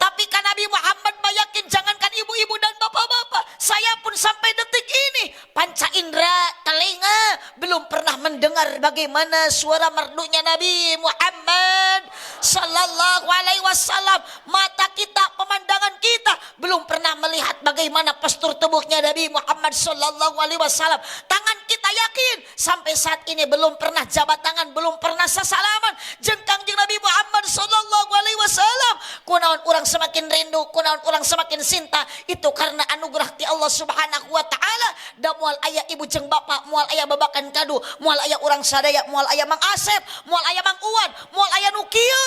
Tapi kan Nabi Muhammad yakin, jangankan ibu-ibu dan bapak-bapak, saya pun sampai detik ini panca indera telinga belum pernah mendengar bagaimana suara merdunya Nabi Muhammad sallallahu alaihi wasallam. Mata kita, pemandangan kita belum pernah melihat bagaimana postur tubuhnya Nabi Muhammad sallallahu alaihi wasallam. Tangan kita yakin sampai saat ini belum pernah jabat tangan, belum pernah sasalaman jeung Kangjeng Nabi Muhammad sallallahu alaihi wasallam. Kunaon urang semakin rindu, kunaon urang semakin cinta? Itu karena anugerah ti Allah Subhanahu wa taala. Da moal aya ibu jeung bapak, moal aya babakan kadu, moal aya urang sadaya, moal aya Mang Asep, moal aya Mang Uwan, moal aya nu kieu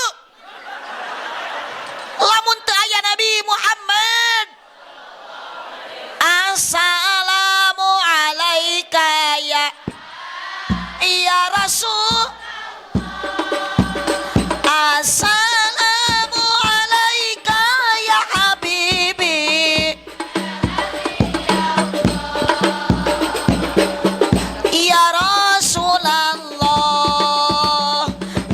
lamun teu aya Nabi Muhammad. Assalamu alaika ya ya Rasul, assalamu alaika ya habibi ya Rasulullah.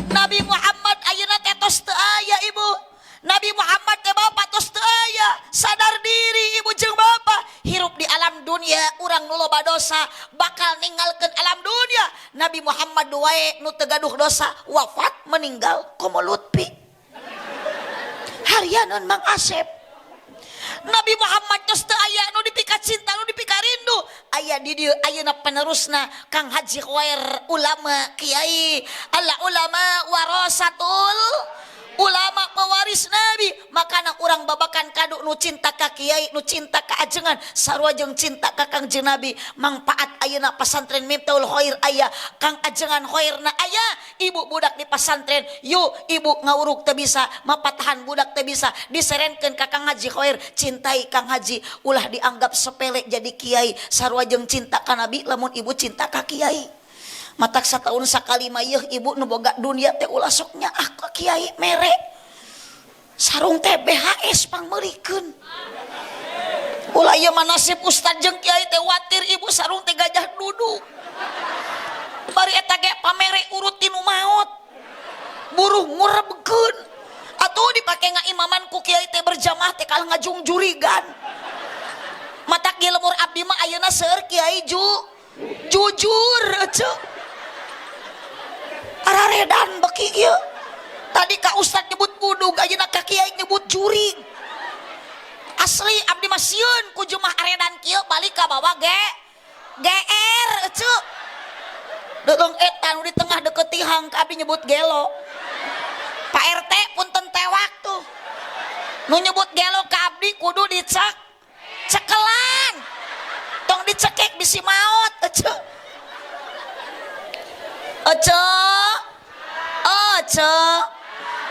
Nabi Muhammad ayeuna teh tos teu aya ibu. Nabi Muhammad teh bapak tos teu aya. Sadar diri ibu jeung bapak, hirup di alam dunia urang nu loba dosa bakal ninggalkeun alam dunia. Nabi Muhammad wae nu teu gaduh dosa wafat, meninggal, komo Lutfi harianeun Mang Asep. Nabi Muhammad tos teu aya nu dipika cinta, nu dipika rindu. Aya di dieu ayeuna penerusna Kang Haji Khair, ulama, kiai. Alla ulama warasatul ulama, pewaris nabi. Makana urang babakan kadu nu cinta ka kiai, nu cinta ka ajengan, sarua jeung cinta ka Kangjeng Nabi. Mangpaat ayeuna pesantren Miftahul Khair aya, Kang Ajengan Khairna aya. Ibu budak di pesantren, yuk ibu ngawuruk teu bisa, mapatahan budak teu bisa, diserenkeun ka Kang Haji Khair. Cintai Kang Haji, ulah dianggap sepele jadi kiai, sarua jeung cinta ka nabi lamun ibu cinta ka kiai. Matak sataun sakali mah yeuh ibu nu boga dunia teh ulah sok nyaah ka kiai, mere sarung teh BHS pangmeulikeun. Ulah ieu mah nasib ustad jeung kiai teh watir ibu, sarung teh gajah duduk. Bari eta ge pamere urut tinu maot, buruh ngurebkeun. Atuh dipake ngaimaman ku kiai teh berjamaah teh kalah ngajungjurigan. Matak ge lemur abdi mah ayeuna seueur kiai jujur ece araredan beki kieu. Tadi ka ustad nyebut budug, ayeuna ka kiai nyebut jurig. Asli abdi mah sieun ku jumah aredan kieu balik ka bawa ge GR ece. Deung eta nu di tengah deket tihang ka abdi nyebut gelo. Pak RT punten tewak tuh. Nu nyebut gelo ka abdi kudu dicek cekelan. Tong dicekek bisi maot ece. Ece. Ece.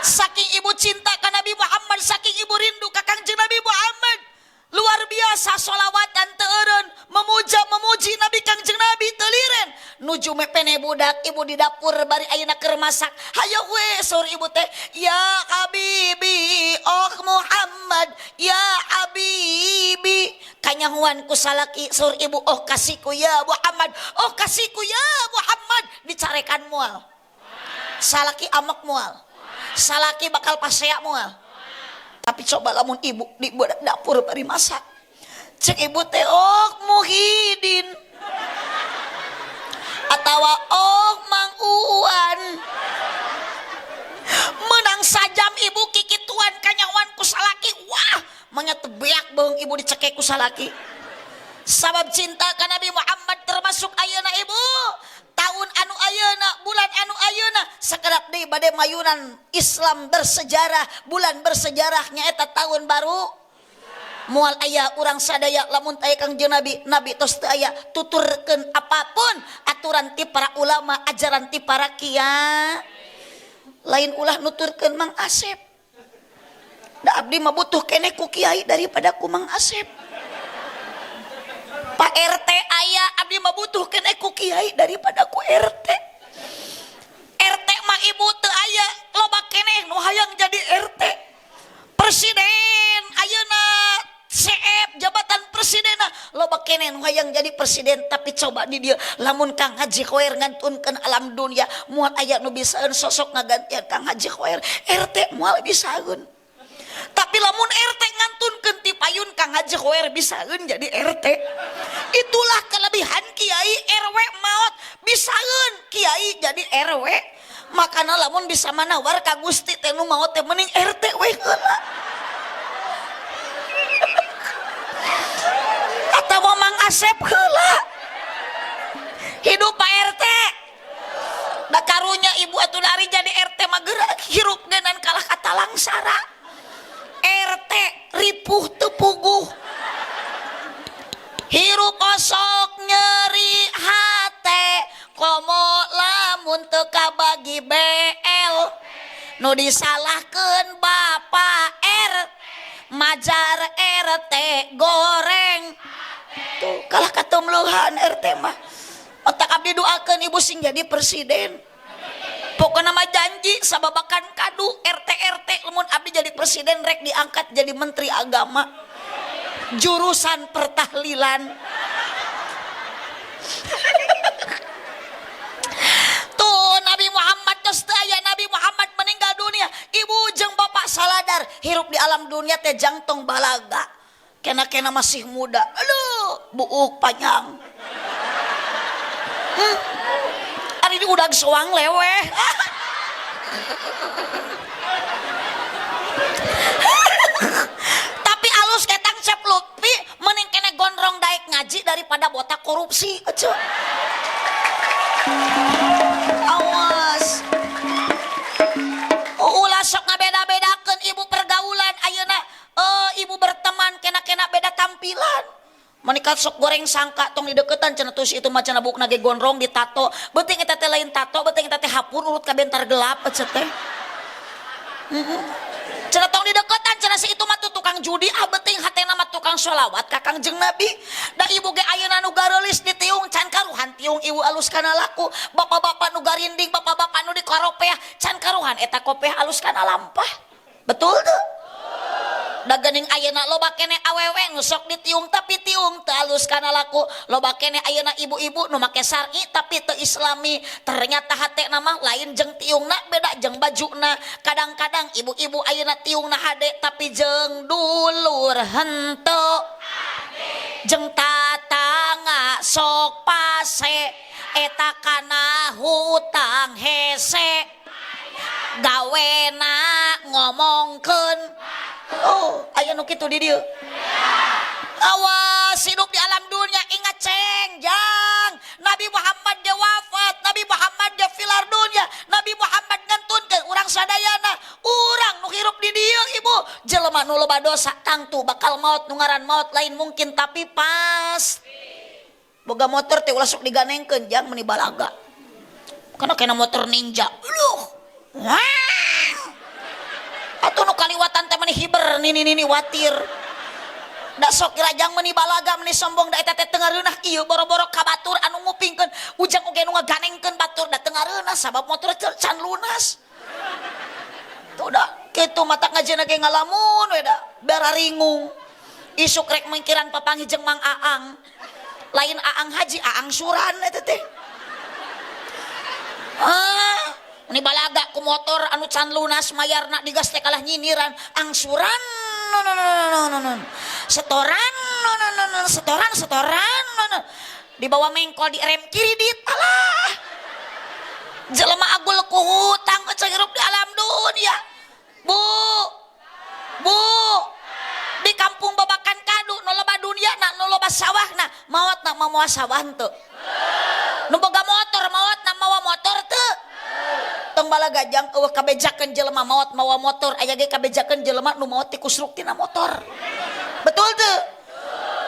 Saking ibu cinta ka Nabi Muhammad, saking ibu rindu ka Kangjeng Nabi Muhammad, luar biasa solawatan teu eureun, memuja memuji Nabi Kangjeng Nabi teu liren. Nuju mepene budak ibu di dapur bari ayeuna keur masak, hayo we saur ibu teh, ya habibi oh Muhammad ya habibi. Kanyahuan ku salaki, saur ibu, oh kasihku ya Muhammad, oh kasihku ya Muhammad. Dicarekan moal? Salaki amek moal? Salaki bakal pasea moal? Tapi coba lamun ibu di dapur bari masak, Cek ibu teh oh Muhyiddin atawa oh Mang Uan. Menang sajam ibu kikituan kanyawan ku salaki. Wah, manya tebeak beung ibu dicekek ku salaki. Sabab cinta ka Nabi Muhammad termasuk ayeuna ibu. Tahun anu ayeuna, bulan anu ayeuna, sakedap deui bade mayunan Islam bersejarah, bulan bersejarah nyaeta tahun baru. Moal aya urang sadaya lamun teu aya Kangjeng Nabi, Nabi tos teu aya tuturkeun apapun aturan ti para ulama, ajaran ti para kiai. Lain ulah nuturkeun Mang Asep. Da abdi mah butuh keneh ku kiai daripada ku Mang Asep. Pak RT aya, abdi mah butuh keneh ku kiai daripada ku RT. RT mah ibu teu aya, loba keneh nu hayang jadi RT. Presiden ayeuna CF jabatan presiden loba keneh nu hayang jadi presiden, tapi coba di dieu lamun Kang Haji Khoer ngantunkeun alam dunia moal aya nu bisaeun sosok ngagantian Kang Haji Khoer. RT moal bisaeun. Tapi lamun RT ngantunkeun ti payun Kang Haji Khoer bisaeun jadi RT. Itulah kelebihan kiai. RW maot bisaeun kiai jadi RW. Makana lamun bisa manawar ka Gusti teh nu maot teh mending RT we heula. Atawa Mang Asep heula. Hidup Pak RT. Da karunya ibu atuh dari jadi RT mah geura hirup geunan kalah katalangsara. RT ripuh teu puguh. Hirup osok nyeri hate komo lamun teu kabagi BL. Nu disalahkeun Bapak R, majar RT goreng. Tuh kalah katumluhan RT mah. Otak abdi doakeun ibu sing jadi presiden. Pokokna mah janji sababakan kadu RT RT lamun abdi jadi presiden rek diangkat jadi menteri agama. Jurusan pertahlilan. Tuh Nabi Muhammad tos teu aya, Nabi Muhammad meninggal dunia. Ibu jeung bapak saladar hirup di alam dunia teh jangtong balaga. Kena-kena masih muda. Aduh, buuk panjang. Ari di udag soang leweh. Tapi alus ketang Cep Lutfi mending kene gondrong daek ngaji daripada botak korupsi. Ece. Awas. Ulah sok ngabeda-bedakeun ibu pergaulan ayeuna. Ibu berteman kena-kena beda tampilan. Menikah sok goreng sangka tong dideketan cenah tus itu mah cenah bukna ge gondrong ditato. Beuting eta teh lain tato, beuting eta teh hapur urut ka bentar gelap ece teh. Cenah tong dideketan cenah si itu mah tuh tukang judi, ah beuting hatena mah tukang sholawat ka Kangjeng Nabi. Da ibu ge ayeuna nu gareulis ditiung can karuhan tiung ibu alus kana laku. Bapak-bapak nu garinding, bapak-bapak nu dikaropeah can karuhan eta kopeah alus kana lampah. Betul tuh? Da geuning ayeuna loba keneh awewe nu sok ditiung tapi tiung teu alus kana laku. Loba keneh ayeuna ibu-ibu nu make syar'i tapi teu islami. Ternyata hatena mah lain jeung tiungna beda jeung bajuna. Kadang-kadang ibu-ibu ayeuna tiungna hade tapi jeung dulur henteu. Jeung tatangga sok pase eta kana hutang hese. Gawena ngomongkeun. Oh, aya nu kitu di dieu. Awas hidup di alam dunia ingat ceng jang. Nabi Muhammad dia wafat, Nabi Muhammad dia filar dunia, Nabi Muhammad ngantunkeun urang sadayana. Urang nu hirup di dieu ibu, jelema nu loba dosa tangtu bakal maot nu ngaran maot lain mungkin tapi pas. Boga motor teh ulah sok diganengkeun jang meuni balaga. Kana kena motor ninja. Aduh. Wah. Atuh nu kaliwatan teh meuni hiber nini nini watir. Da sok kirajang meuni balaga meuni sombong da eta teh teu ngareunah ieu boro-boro ka batur anu ngupingkeun ujang oge nu ngaganengkeun batur da teu ngareunah sabab motor can lunas. Tuh da kitu mata ngajena ge ngalamun we da bararingung. Isuk rek mengkiran papanggih jeung Mang Aang. Lain Aang Haji, Aang Suran eta teh. Ah, ini balaga ku motor anu can lunas mayarna digas teh kalah nyinyiran angsuran no, no, no, no, no, no. Setoran No, no, no, no, setoran setoran, no, no. Dibawa mengkol di rem kredit, alah. Jelema agul ku hutang eceu hirup di alam dunia. Bu, bu, di kampung Babakan Kadu nu loba dunia na, nu loba sawah na, maot na mawa sawah henteu? Nu boga motor maot na mawa motor teu? Tong balagajang, eueuh kabejakeun jelema maot mawa motor, aya ge kabejakeun jelema nu maot tikusruk tina motor. Betul teu?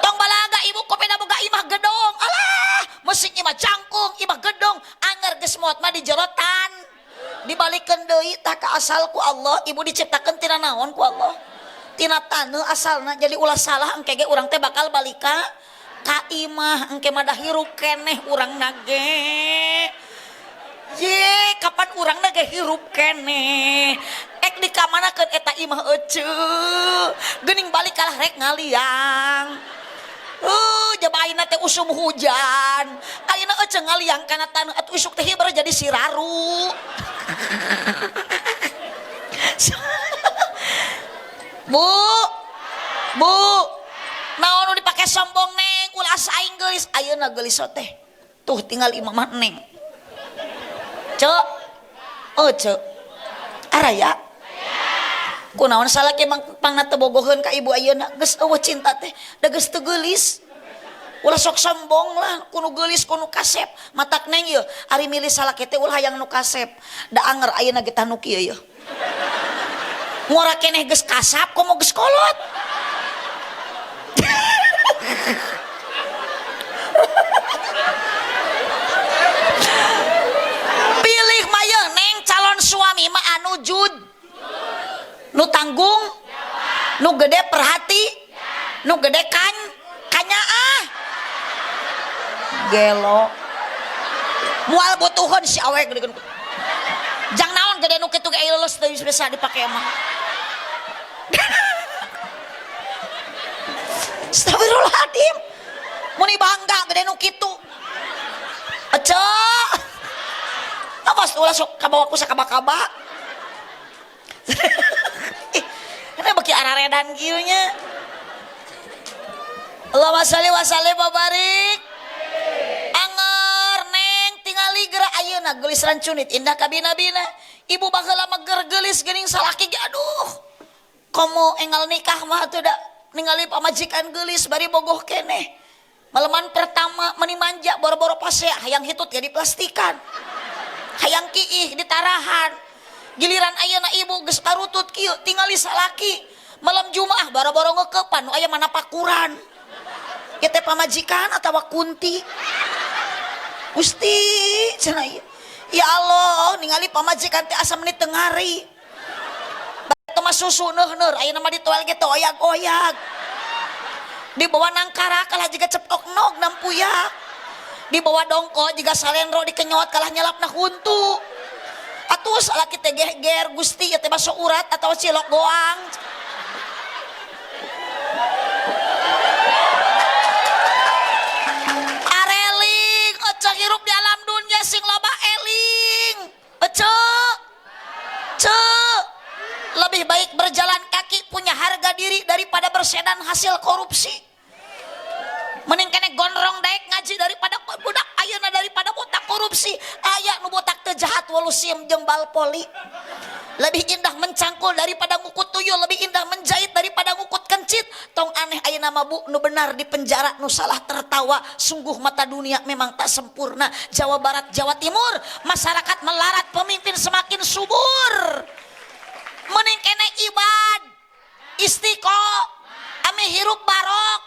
Tong balaga ibu kopena boga imah gedong, alah, musik imah jangkung, imah gedong, anger geus maot mah di jerotan. Dibalikeun deui tah ka asal ku Allah, ibu diciptakeun tina naon ku Allah? Tina taneuh asalna, jadi ulah salah engke ge urang teh bakal balik ka imah, engke mah da hirup keneh urang ge. Ye, kapan urang ge hirup keneh? Ek dikamanakeun eta imah eceu? Geuning balik kalah rek ngaliang. Jaba ayeuna teh usum hujan. Ayeuna eceu ngaliang kana taneuh atuh isuk teh hiber jadi siraru. Bu, bu, naon nu dipake sombong neng, ulah aing geulis, ayeuna geulis teh. Tuh tinggal imah mah neng. Cek, oh cek, araya. Kunaon salaki mang pangna teu bogoheun ka ibu ayeuna, geus eueuh cinta teh, da geus teu geulis. Ulah sok sombong lah, kuno geulis kuno kasep. Matak neng ieu, ari milih salaki teh ulah hayang nu kasep. Da anger ayeuna ge tah nu kieu ieu. Ngora keneh geus kasap komo geus kolot. Pilih mah yeuh neng calon suami mah anu jud, nu tanggung, nu gede perhati, nu gede kan kanyaah. Gelo moal butuheun si awe gede. Jang naon gede nu kitu ge leuleus teu bisa dipake mah. Astagfirullahaladzim, muni bangga gede nu kitu. Ece, awas ulah sok kabawa ku sakaba-kaba. Ih, ini beki araredan kieu nya. Allahumma sholli wa sallim wa barik. Anger neng tingali geura ayeuna geulis rancunit indah kabina-bina. Ibu baheula mah ger geulis geuning salaki ge aduh. Komo enggal nikah mah atuh da ningali pamajikan geulis bari bogoh keneh. Maleman pertama meni manja boro-boro pasea hayang hitut ge diplastikan. Hayang kiih ditarahan. Giliran ayeuna ibu geus karutut kieu tingali salaki malam Jumaah boro-boro ngeukepan nu aya mana pakuran. Ieu teh pamajikan atawa kunti. Gusti cenah ieu. Ya Allah ningali pamajikan teh asa meni teu ngari. Batu mah susu neuh-neuh ayeuna mah ditoel ge teu oyag-oyag. Dibawa nangkara kalah jiga cepok nog nampuyak. Dibawa dongko jiga salendro dikenyot kalah nyelapna huntu. Atuh salaki teh geger Gusti ieu teh baso urat atawa cilok goang. Areling eceu hirup di alam dunia sing loba eling. Eceu. Ceu. Lebih baik berjalan kaki punya harga diri daripada bersedan hasil korupsi. Mending kene gondrong daek ngaji daripada budak ayeuna daripada botak korupsi. Aya nu botak teu jahat walusim jeung bal poli. Lebih indah mencangkul daripada ngukut tuyul, lebih indah menjahit daripada ngukut kencit. Tong aneh ayeuna mah bu nu benar di penjara nu salah tertawa. Sungguh mata dunia memang tak sempurna. Jawa Barat, Jawa Timur, masyarakat melarat, pemimpin semakin subur. Mending kene ibad, istiqo, ame hirup barok.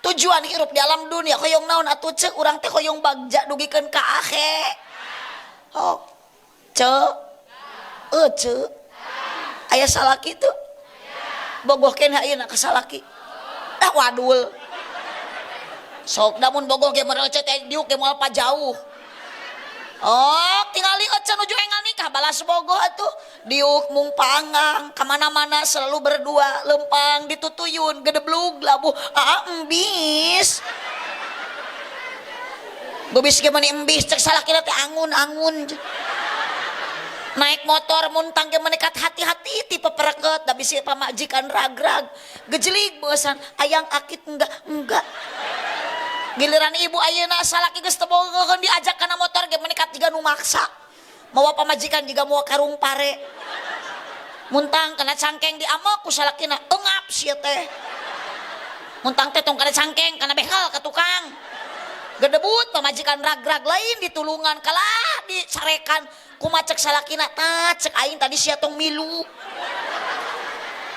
Tujuan hirup di alam dunia hoyong naon atuh ceuk urang teh hoyong bagja dugikeun ka akhir. Oh, ceuk, ceuk. Aya salaki teu? Bogoh keneh ayeuna ka salaki. Dah wadul. Sok da mun bogoh ge meureun eceu teh diuk ge moal pajauh. Oh, tingali eceu nuju enggal nikah balas bogoh atuh. Diuk mung panggang kamana-mana selalu berdua lempang ditutuyun gedeblug labuh aa embis. Gobis ge mani embis cek salakina teh angun-angun. Naik motor muntang ge menekat hati-hati tipe pereket da bisi pamajikan ragrag. Gejelig bosan ayang akit enggak enggak. Giliran ibu ayeuna salaki geus teu bogoheun diajak kana motor ge menekat jiga nu maksa. Mawa pamajikan jiga mawa karung pare. Muntang kana cangkeng diamok ku salakina engap sia teh. Muntang teh tong kana cangkeng kana behel ka tukang. Gedebut pamajikan ragrag lain ditulungan kalah dicarekan kumaha cek salakina tah cek aing tadi sia tong milu.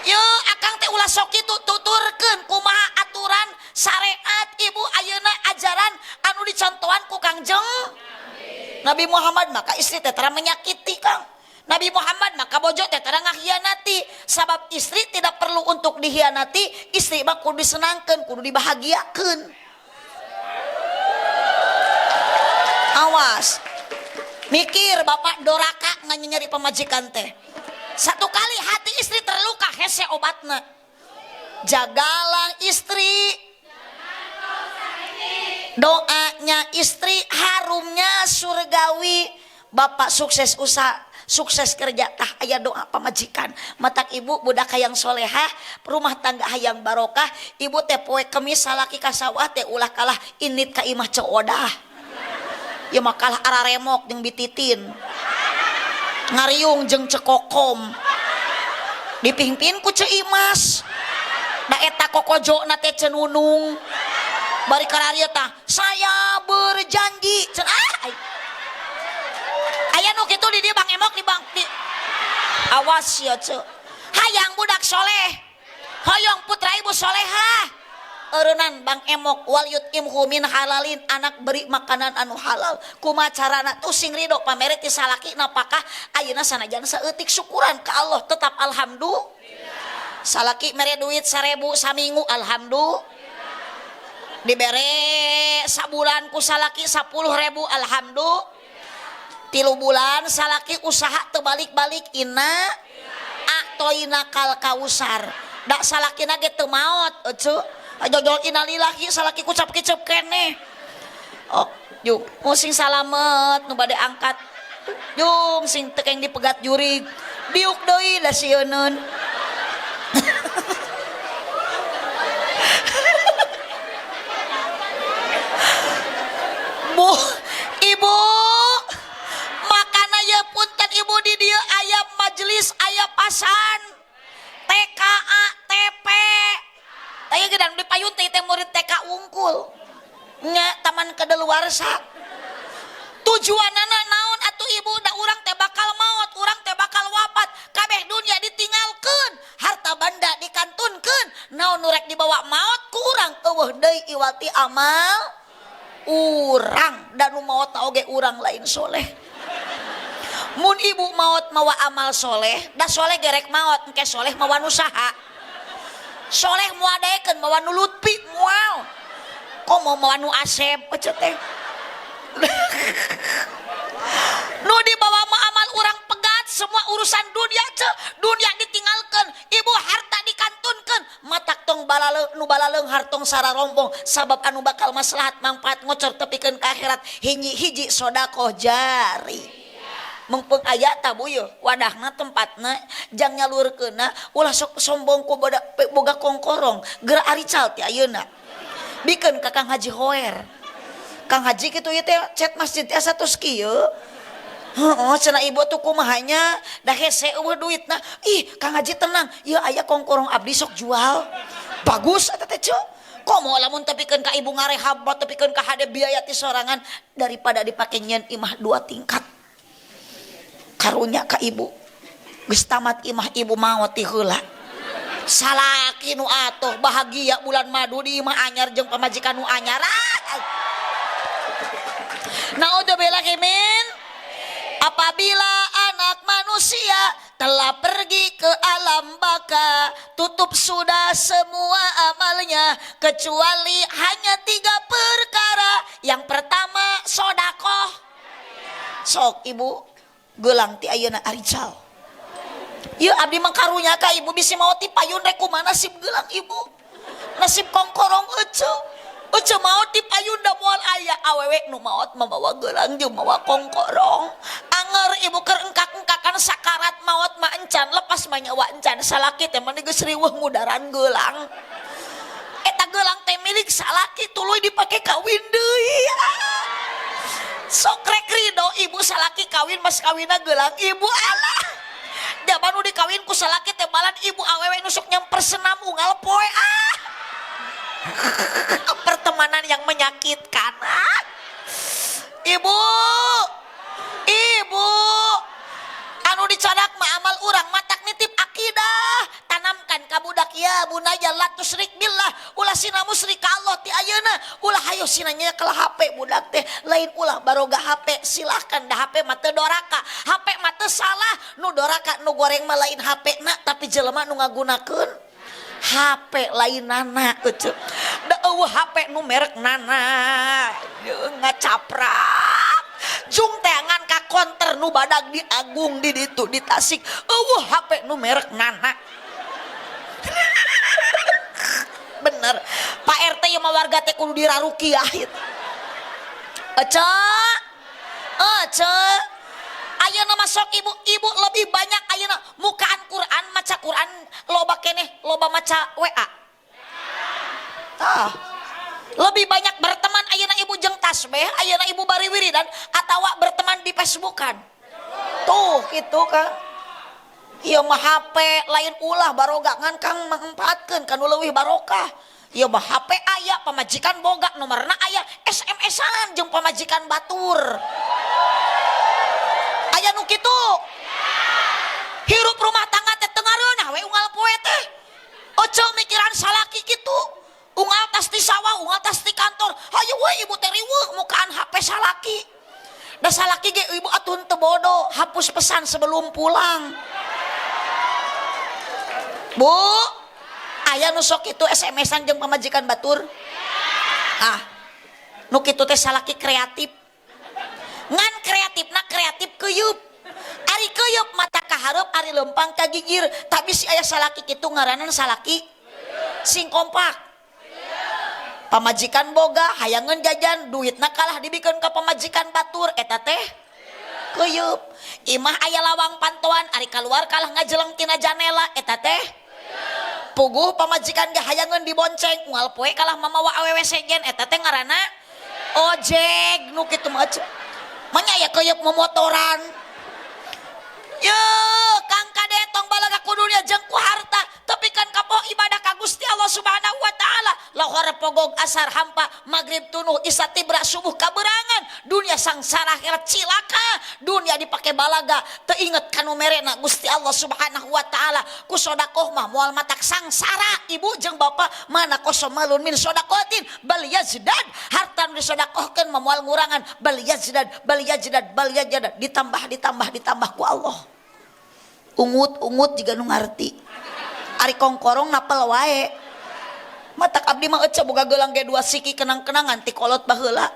Yo akang teh ulah sok kitu tuturkeun kumaha aturan syariat ibu ayeuna ajaran anu dicontohan ku Kangjeng Nabi Muhammad maka istri teh tara menyakiti Kang. Nabi Muhammad maka bojo teh tara ngahianati sabab istri tidak perlu untuk dihianati, istri mah kudu disenangkeun, kudu dibahagiakeun. Awas. Mikir bapak doraka nganyeri pamajikan teh. Satu kali hati istri terluka hese obatna. Jagalah istri. Doanya istri harumnya surgawi. Bapak sukses usaha, sukses kerja tah aya doa pamajikan. Matak ibu budak hayang solehah, rumah tangga hayang barokah, ibu teh poe kemis salaki ka sawah teh ulah kalah init ka imah Ceu Odah. Ya makalah araremok jeung bititin. Ngariung jeung cekokom. Dipingpin ku Ceu Imas. Da eta kokojona teh cenunung. Bari kararieu tah, saya berjanji. Cenah ah. Aya nu kitu di dieu Bang Emok di Bang di. Awas ya Ceu. Hayang budak soleh. Hoyong putra ibu solehah. Eureunnan Bang Emok wal yutimhu min halalin, anak beri makanan anu halal. Kumaha carana tuh sing ridho pamere ti salaki napakah ayeuna sanajan saeutik syukuran ka Allah tetap alhamdulillah. Salaki mere duit 1000 saminggu alhamdulillah. Dibere sabulan ku salaki 10.000 alhamdulillah. 3 bulan salaki usaha teu balik-balik inna atoina kal kausar. Da salakina ge teu maot euceu. Ajojol innalillahi salaki kucap kicep keneh. Oh, juk sing salamet nu bade angkat. Jung sing teu keng dipegat jurig. Diuk deui da sieuneun. Bu, ibu, makana ye punten ibu di dieu aya majelis, aya pasan TKA, TP. Taya ge dan di payun teh teh murid TK wungkul. Nya taman kedaluwarsa. Tujuanana naon atuh ibu da urang teh bakal maot, urang teh bakal wafat, kabeh dunia ditinggalkeun, harta banda dikantunkeun, naon nu rek dibawa maot ku urang eueuh deui iwati amal urang dan nu maot oge urang lain soleh. Mun ibu maot mawa amal soleh, da soleh gerek maot, engke soleh mawa nu saha? Soleh moal daekeun mawa nu Lutfi moal. Komo mawa nu Asep ece teh. Nu dibawa mah amal urang pegat semua urusan dunia ce, dunia ditinggalkeun, ibu harta dikantunkeun, matak tong balaleung nu balaleung hartong sararompong sabab anu bakal maslahat manfaat ngocor tepikeun ka akhirat hiji-hiji sedekah jari. Mengpeng aya tabu yeuh wadahna tempatna jang nyalurkeunna ulah sok sombong ku boga kongkorong geura arical ti ayeuna. Bikeun ka Kang Haji Hoer. Kang Haji kitu ieu teh cet masjid teh asa tos kieu. Heeh cenah ibu tuh kumaha nya da hese eueuh duitna. Ih Kang Haji tenang, ieu aya kongkorong abdi sok jual. Bagus eta teh ceu. Komo lamun tepikeun ka ibu ngarehab tepikeun ka hade biaya ti sorangan daripada dipake nyeun imah 2 tingkat. Karunya ka ibu. Geus tamat imah ibu maot ti heula. Salaki nu atuh bahagia bulan madu di imah anyar jeung pamajikan nu anyar. Naudzubillah min. Apabila anak manusia telah pergi ke alam baka, tutup sudah semua amalnya kecuali hanya 3 perkara. Yang pertama sodakoh. Sok ibu gelang ti ayeuna arical. Ieu abdi mah karunya ka ibu bisi maot ti payun rek kumaha nasib gelang ibu. Nasib kongkorong eceu. Ece maot di payun da moal aya awewe nu maot mamawa gelang jeung mawa kongkorong. Anger ibu keur engkak-engkakan sakarat maot mah encan lepas mah nyawa encan salaki teh mah geus riweuh ngudaran gelang. Eta gelang teh milik salaki tuluy dipake kawin deui. Sok rek rido ibu salaki kawin mas kawina gelang ibu alah. Jaman nu dikawin ku salaki teh balan ibu awewe nu sok nyamper senam unggal poe ah. Pertemanan yang menyakitkan. Ah. Ibu, ibu, anu dicadak mah amal urang matak nitip akidah, tanamkan ka budak ya bunaya la tusyrik billah, ulah sina musyrik ka Allah ti ayeuna, ulah hayo sina nyekel HP budak teh, lain ulah baroga HP, silahkan da HP mah teu doraka, HP mah teu salah, nu doraka nu goreng mah lain HP na tapi jelema nu ngagunakeun HP lain nana ece. Da eueuh HP nu merek nana ngacaprak jung teangan ka konter nu badag di Agung di ditu di Tasik eueuh HP nu merek nana. Bener Pak RT ieu mah warga teh kudu dirarukiah ieu. Ece ece ayeuna masuk ibu-ibu lebih banyak ayeuna mukaan Quran maca Quran loba keneh loba maca WA. Tah. Lebih banyak berteman ayeuna ibu jeung tasbih ayeuna ibu bari wiridan atawa berteman di Facebookan. Tuh kitu kan. Ieu mah HP lain ulah baroga ngan kang mangpaatkeun kanu leuwih barokah. Ieu mah HP aya pamajikan boga nomorna aya SMS-an jeung pamajikan batur. Aya nu kitu. Hirup rumah tangga teh teu ngareunah we unggal poe teh. Ojo mikiran salaki kitu. Unggal tas di sawah, unggal tas di kantor. Hayu we ibu teh riweuh mukaan HP salaki. Da salaki ge ibu atuh teu bodoh, hapus pesan sebelum pulang. Bu, aya nu sok kitu SMS-an jeung pamajikan batur? Ah. Nu kitu teh salaki kreatif. Ngan kreatifna kreatif keyup. Ari keyup mata kahareup ari lempang ka gigir, tapi si aya salaki kitu ngaranan salaki sing kompak. Pamajikan boga hayangeun jajan duitna kalah dibikeun ka pamajikan batur eta teh keyup. Imah aya lawang pantoan ari kaluar kalah ngajeleng tina janela eta teh puguh pamajikan ge hayangeun dibonceng unggal poe kalah mamawa awewe sejen eta teh ngaranna ojek nu kitu mah manya aya keyeup momotoran. Ye Kang Kade tong balaga ku dunia jeung ku harta tapi kan kapoh ibadah ka Gusti Allah Subhanahu wa taala. Lohor pogog asar hampa maghrib tunuh isya tibra subuh kaberangan dunia sangsara akhirat cilaka dunia dipake balaga teu inget kanu merena Gusti Allah Subhanahu wa taala. Ku sodakoh mah moal matak sangsara ibu jeung bapa mana kosomalun min sodakotin bal yazdad harta nu disodakohkeun mah moal ngurangan bal yazdad bal yazdad bal yazdad ditambah ditambah ditambah ku Allah. Ungut-ungut juga nu ngarti. Ari kongkorong napel wae. Matak abdi mah ece boga gelang ge dua siki kenang-kenangan ti kolot baheula.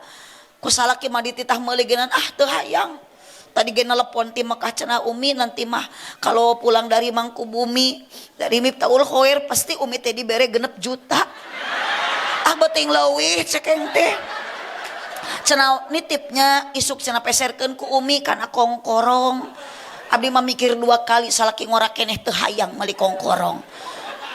Ku salaki mah dititah meuli geunan ah teu hayang. Tadi ge nelepon ti Mekah cenah Umi nanti mah kalau pulang dari Mangkubumi dari Miftahul Khair pasti Umi teh dibere 6 juta. Ah beuting leuwih cekeng teh. Cenah nitipnya isuk cenah peserkeun ku Umi kana kongkorong. Abdi mah mikir dua kali salaki ngora keneh teu hayang meuli kongkorong.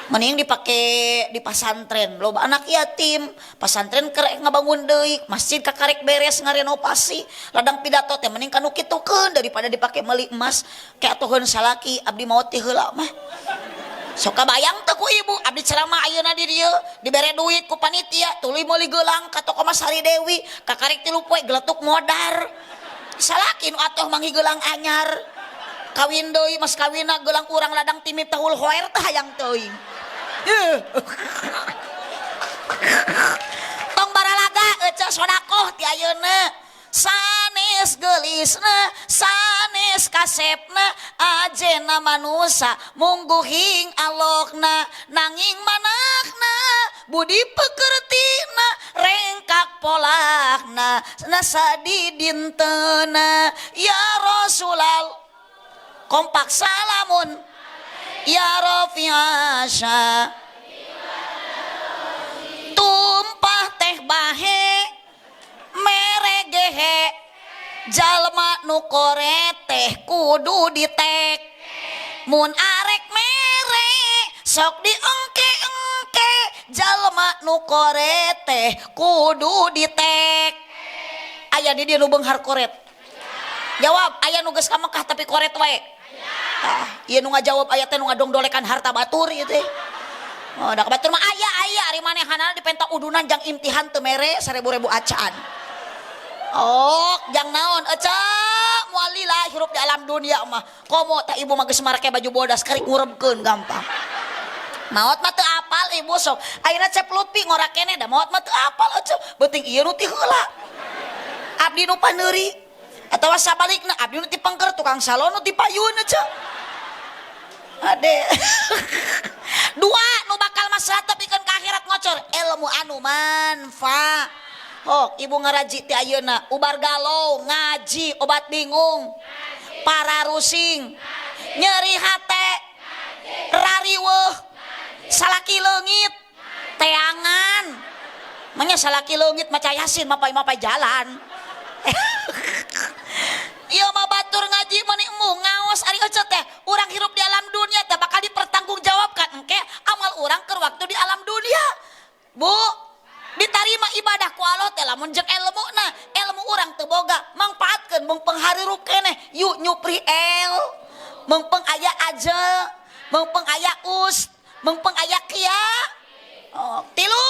Mending dipake di pasantren, loba anak yatim, pasantren kerek ngabangun deui, masjid kakarek beres ngarenovasi, ladang pidato teh mending kanu kitukeun daripada dipake meuli emas. Ke atuheun salaki abdi maot ti heula mah. Sok kabayang teu ku ibu, abdi ceramah ayeuna di dieu, dibere duit ku panitia, tuluy meuli gelang ka toko Mas Hari Dewi, kakarek 3 poe geletuk modar. Salaki nu atuh manghi gelang anyar. Kawin deui mas kawinna gelang urang ladang ti Miftahul Khair teh hayang teuing. Tong baralaga ece sodakoh ti ayeuna. Sanes geulisna, sanes kasepna, ajena manusa mungguhing alokna, nanging manahna budi pekertina rengkak polakna nasa didintena ya Rasulullah. Kompak salamun ya Rafi'asya. Tumpah teh Jalma nu koret teh kudu ditek. Mun arek mere sok diengke-engke. Jalma nu koret teh kudu ditek. Aya di dieu nu beunghar koret? Jawab, aya nu geus ka Mekah tapi koret wae? Ah, ieu nu ngajawab aya teh nu ngadongdolekan harta batur ieu teh. Oh, da batur mah aya aya ari manehanana dipenta udunan jang imtihan teu mere seribu-ribu acan. Oh, jang naon eca moal lila hirup di alam dunia mah. Komo tah ibu mah geus marake baju bodas karik ngurebkeun gampang. Maot mah teu apal ibu sok. Ayeuna Cep Lutfi ngora keneh da maot mah teu apal ece. Beuting ieu nu ti heula. Abdi nu paneuri. Atawa sabalikna abdi nu ti pengker tukang salon nu ti payun ece. Ade. Dua nu bakal maslahat tepikeun ka akhirat ngocor ilmu anu manfaat. Oh, ibu ngaraji ti ayeuna ubar galau ngaji obat bingung pararusing nyeri hate rariweuh salaki leungit teangan manya salaki leungit maca yasin mapai-mapai jalan. Ieu mah batur ngaji meuni embung ngaos ari ece teh urang hirup di alam dunia teh bakal dipertanggungjawabkan engke amal urang keur waktu di alam dunia. Bu, ditarima ibadah ku Allah teh lamun jeung ilmuna, ilmu urang teu boga mangpaatkeun meungpeung harirup keneh yuk nyupri el meungpeung aya aja meungpeung aya us meungpeung aya kia. Oh, tilu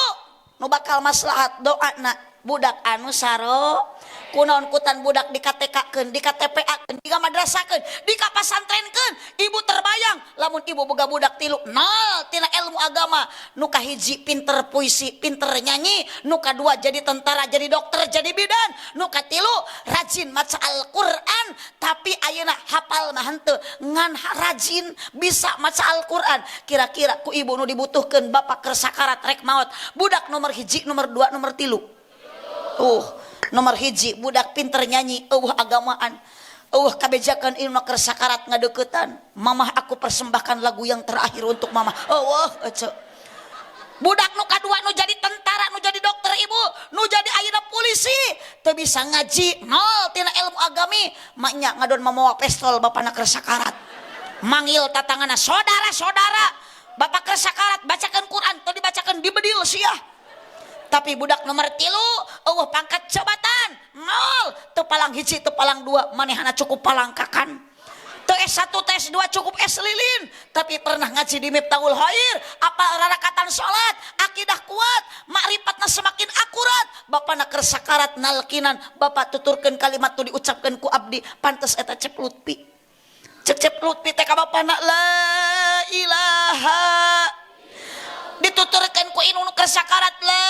nu bakal maslahat doana budak anu saro kunaon kutan budak di KTK-keun, di KTPA-keun, di madrasahkeun, di kapasantrenkeun. Ibu terbayang lamun ibu boga budak tilu nol tina ilmu agama, nu kahiji pinter puisi, pinter nyanyi, nu kadua jadi tentara, jadi dokter, jadi bidan, nu katilu rajin maca Al-Qur'an tapi ayeuna hafal mah henteu ngan rajin bisa maca Al-Qur'an. Kira-kira ku ibu nu dibutuhkeun bapak keur sakarat rek maot, budak nomor hiji, nomor dua, nomor tilu? Nomor hiji budak pinter nyanyi eueuh agamaan eueuh kabejakan ilmu keur sakarat ngadeukeutan mamah aku persembahkan lagu yang terakhir untuk mamah eueuh ece. Budak nu kadua nu jadi tentara nu jadi dokter ibu nu jadi ayeuna polisi teu bisa ngaji nol tina ilmu agami maknya ngadon mamawa pistol bapana keur sakarat manggil tatangana saudara-saudara bapak keur sakarat bacakan Quran teu dibacakan dibedil sia. Tapi budak nomor tilu eueuh pangkat jabatan nol teu palang hiji teu palang dua manehana cukup palangkakan teu S1 teu S2 cukup S lilin tapi pernah ngaji di Miftahul Khair apal rarakatan salat akidah kuat makrifatna semakin akurat bapana keur sakarat nalkinan bapak tuturkeun kalimat tu diucapkeun ku abdi pantes eta Cep Lutfi cek Cep Lutfi teh ka bapana la ilaha dituturkan ku inung nu keur sakarat la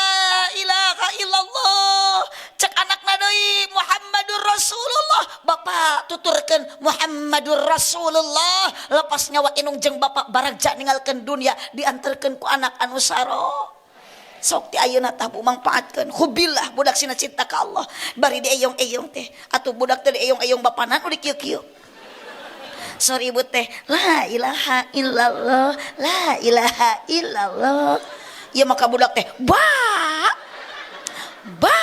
ilaha illallah cek anakna deui Muhammadur Rasulullah bapak tuturkeun Muhammadur Rasulullah lepas nyawa inung jeung bapak baragja ninggalkeun dunia diantarkeun ku anak anu saro sok ti ayeuna tah bu mangpaatkeun hubillah budak sina cinta ka Allah bari dieyong-eyong teh atuh budak teh dieyong-eyong bapana nu dikieu-kieu. Sorry ibu teh la ilaha illallah la ilaha illallah ya maka budak teh ba ba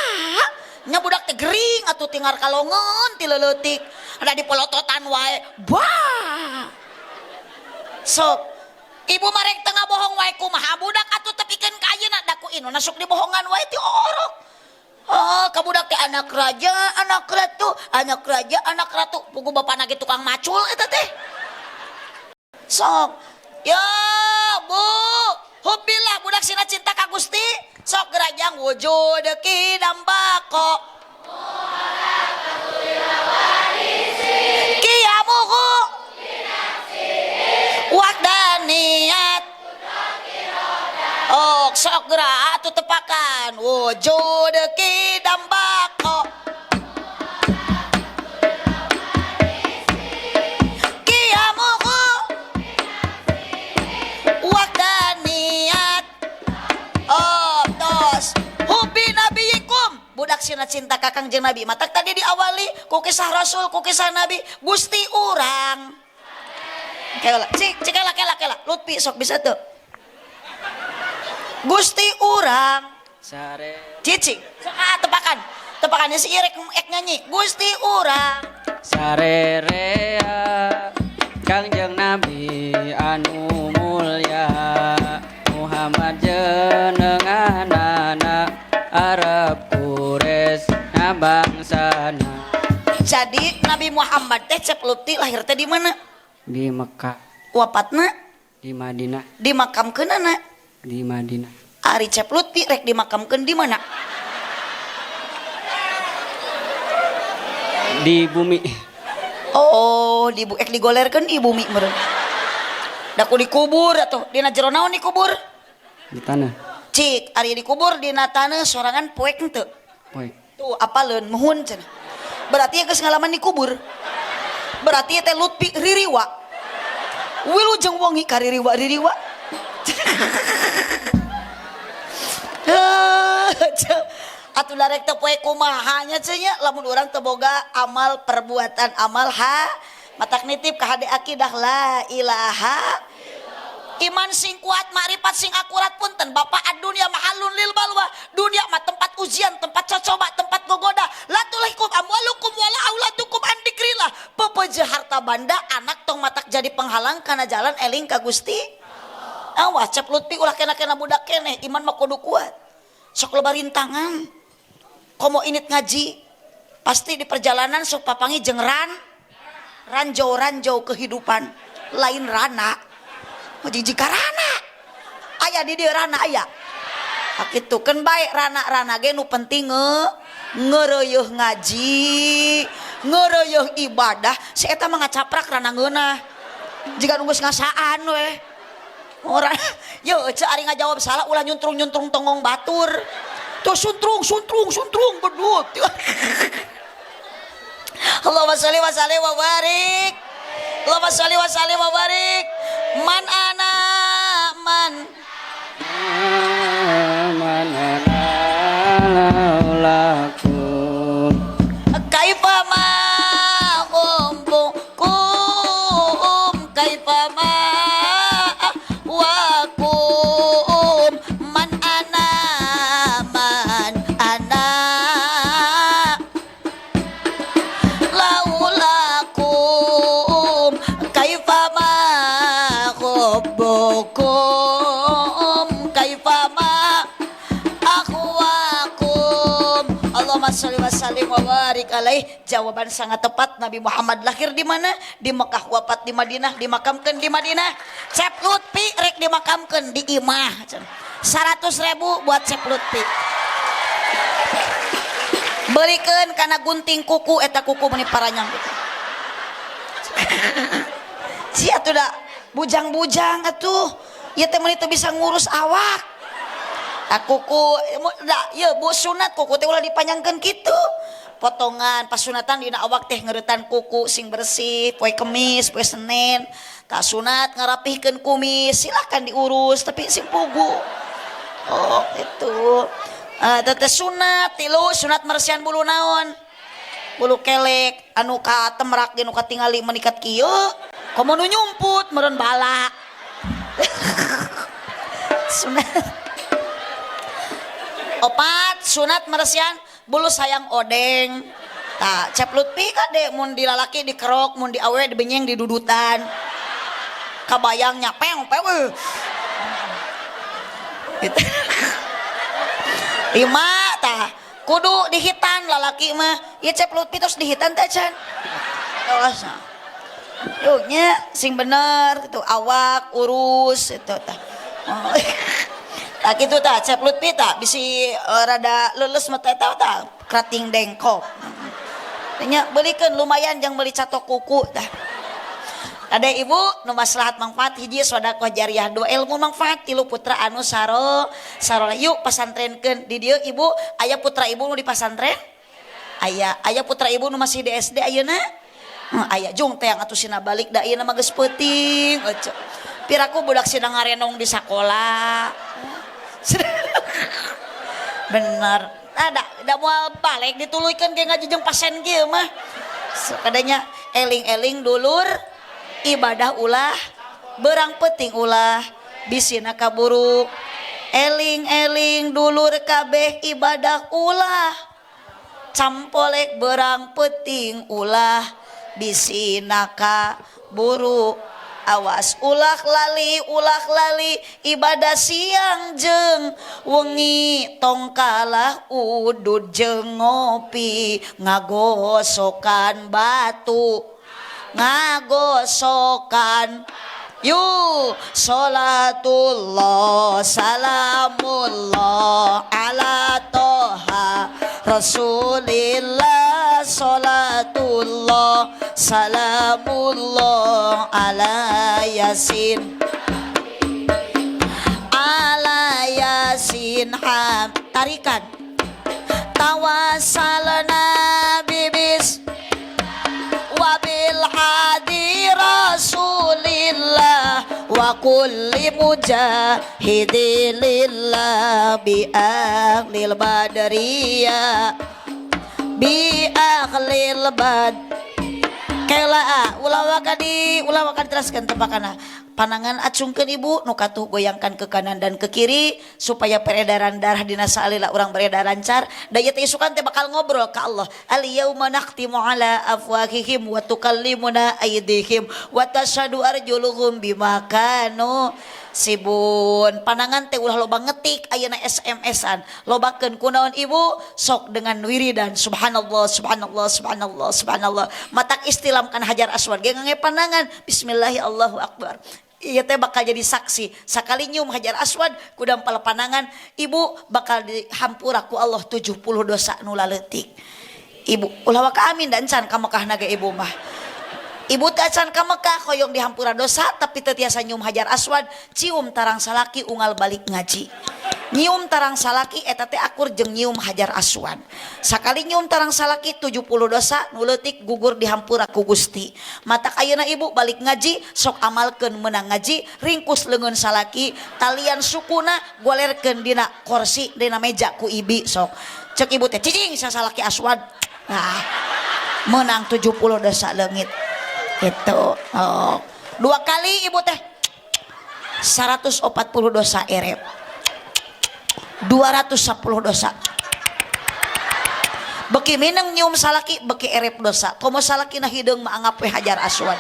nya budak teh gering atuh tinggal kalongan ti leutik ada di polototan wae ba sok ibu marek tengah bohong wae kumaha budak atuh tepikeun ka ayeuna da ku inuna sok dibohongan wae ti orok. Oh, ka budak teh anak raja, anak ratu, anak raja, anak ratu. Pugu bapana ge tukang macul eta teh. Sok. Ya, Bu, hubillah budak sina cinta ka Gusti. Sok gerajang wujud kidam bako. Kiamuhu wahdaniyat. Oh, sok gerak atuh tepakan wujud kidam bako. Kiamuhu wahdaniyat. Oh, tos. Hubi nabiyikum. Budak sina cinta ka Kangjeng Nabi. Matak tadi diawali ku kisah Rasul, ku kisah Nabi, Gusti urang. Kela, cik, cik kela, kela, kela. Lutfi sok bisa tuh. Gusti urang. Sare. Cici, sok ah, tepakan. Tepakannya si Irek ek nyanyi Gusti urang sarerea Kangjeng Nabi anu mulya Muhammad jenenganana Arab Quraisy nabangsana. Jadi Nabi Muhammad teh Cep Lutfi lahir teh di mana? Di Mekah. Wafatna? Di Madinah. Dimakamkeunana? Di Madinah. Ari Cep Lutfi rek dimakamkeun di mana? Di bumi. Oh, di bu ek digolerkeun di bumi meureun. Da ku dikubur atuh, dina jero naon dikubur? Di tanah. Cik, ari dikubur dina taneuh sorangan poek henteu? Poek. Tuh apaleun muhun cenah. Berarti geus ngalaman dikubur. Berarti teh Lutfi ririwa. Wilujeng wengi kaririwa-ririwa. Atuh darek teh poe kumaha nya cenah nya lamun urang teu boga amal perbuatan amal ha matak nitip ka hade akidah la ilaha iman sing kuat makrifat sing akurat punten bapak ad-dunya mahalun lil balwa dunia mah tempat ujian tempat cocoba tempat gogoda la tulhikum amwalukum wala auladukum an dzikrillah pepeje harta banda anak tong matak jadi penghalang kana jalan eling ka Gusti awas Cep Lutfi ulah kena-kena budak keneh iman mah kudu kuat sok loba rintangan komo init ngaji pasti di perjalanan sok papangi jeung ranjau-ranjau kehidupan lain rana jika rana aya di dieu rana aya kitu keun bae rana-rana ge nu penting ngeureuyeung ngaji ngeureuyeung ibadah si eta mah ngacaprak rana ngeunah jiga nu geus ngasaan we orang yeuh ceu ari ngajawab salah ulah nyuntrung-nyuntrung tonggong batur tuh suntrung suntrung suntrung bedut. Allahumma sholli wa sallim wa barik. Allahumma sholli wa sallim wa barik. Man ana man man ana laulakum kaifa ma humbukum kaifa ma wakum man ana man ana laulakum kaifa ma hubbukum kaifa ma akhwakum. Allahumma sholli wa sallim wa barik alaih. Jawaban sangat tepat. Nabi Muhammad lahir di mana? Di Mekah, wafat di Madinah, dimakamkan di Madinah. Cep Lutfi rek dimakamkan di imah. 100.000 buat Cep Lutfi. Belikan karena gunting kuku eta kuku meni paranyang. Si atuh da bujang-bujang atuh. Ieu teh meuni teu bisa ngurus awak. Ah kuku da ieu bu sunat kuku teh ulah dipanjangkeun kitu. Potongan pasunatan dina awak teh ngeuretan kuku sing bersih, poe Kemis, poe Senin. Tah sunat ngarapihkeun kumis, silakan diurus tapi sing pugu. Oh, itu. Teh sunat tilu sunat meresian bulu naon? Bulu kelek anu katemrak ge nu katingali menikat kieu, komo nu nyumput meureun bala. Sunat opat sunat meresian bulu sayang odeng. Tah Cep Lutfi kade mun di lalaki dikerok, mun di awe dibenyeng didudutan. Kabayangnya peong peong. Gitu. 5 tah kudu dihitan lalaki mah. Ieu Cep Lutfi terus dihitan teh can. Awas. Yo nya sing bener gitu awak urus itu tah. Oh. Tah kitu tah Cep Lutfi tah bisi rada leuleus mah teh tah krating dengkok. Nya beulikeun lumayan jang meuli catok kuku tah. Ade ibu nu maslahat manfaat hiji sedekah jariah dua ilmu manfaat tilu putra anu saro yuk pasantrenkeun di dieu ibu aya putra ibu nu di pasantren aya aya putra ibu nu masih di SD ayeuna aya jung teh atuh sina balik da ayeuna mah geus peuting piraku budak sina ngarenong di sakola bener ada da moal balik dituluykeun ge ngaji jeung pasien kieu mah sakadanya eling-eling dulur ibadah ulah berang penting ulah bisina kaburu eling-eling dulur kabeh ibadah ulah Campolek berang peting ulah bisi naka buru. Awas ulah lali ibadah siang jeung wengi, tong kalah udud jeung ngopi, ngagosokan batu ngagosokan. Yuk, salatullah salamullah ala toha rasulillah, salatullah salamullah ala yasin, ala yasin ham. Tarikan tawassalna bibis wabil hadi rasulillah wa kulli mujahidin lillah bi ahlil badriya bi ahlil bad. Kela ulah waka di ulah waka diteraskan tepakana. Panangan acungkeun ibu nu katuh, goyangkan ke kanan dan ke kiri supaya peredaran darah dina saalila urang beredar lancar. Da ieu teh isukan teh bakal ngobrol ka Allah. Al yauma nakhtimu ala afwahihim wa tukallimuna aydihim wa tashhadu arjuluhum bima kanu sibun. Panangan teh ulah loba ngetik ayeuna SMS-an, lobakeun kunaon ibu, sok dengan wiridan subhanallah subhanallah subhanallah subhanallah. Matak istilamkan hajar aswad ge ngange panangan bismillahi allahu akbar. Ieu teh bakal jadi saksi. Sakali nyium hajar aswad ku dampal panangan ibu bakal dihampura ku Allah 70 dosa nu laletik. Ibu ulah waka amin dan can ka Mekah naga ibu mah. Ibu teh acan ka Mekah hoyong dihampura dosa tapi teu tiasa nyium hajar aswad, cium tarang salaki unggal balik ngaji. Nyium tarang salaki eta teh akur jeung nyium hajar aswad. Sakali nyium tarang salaki 70 dosa nu leutik gugur dihampura ku Gusti. Matak ayeuna ibu balik ngaji sok amalkeun meunang ngaji, ringkus leungeun salaki, talian sukuna golerkeun dina kursi dina meja ku ibi sok. Cek ibu teh cicing salaki aswad. Nah, menang 70 dosa leungit. Gitu. Oh. Dua kali ibu teh 140 dosa erep. 210 dosa. Beki mineng nyium salaki beki erep dosa. Komo salaki na hideung mah anggap we hajar aswad.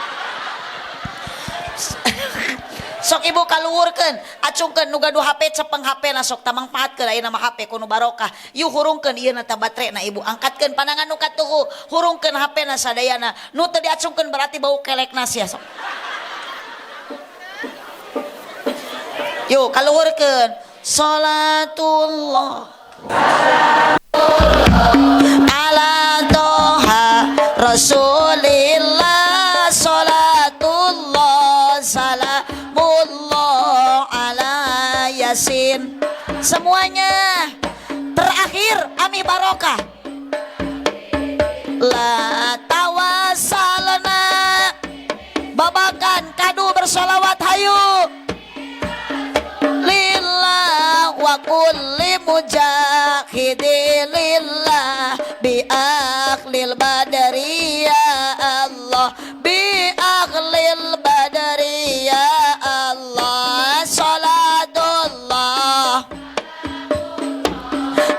Sok ibu kaluhurkeun, acungkeun nu gaduh HP cepeng HP na sok tamangpaatkeun ayeuna mah HP kudu barokah. Yuk hurungkeun ieu na ta batere na ibu, angkatkeun panangan nu katuhu, hurungkeun HP na sadayana. Nu teu diacungkeun berarti bau kelekna sia sok. Yuk kaluhurkeun. Salatullah ala toha rasulillah, salatullah salamullah ala yasin. Semuanya terakhir ami barokah. La tawassalna babakan kadu bersolawat hayu lillah wa kulli mujahidin lillah bi akhlil badri ya Allah, bi akhlil badri ya Allah, salatullah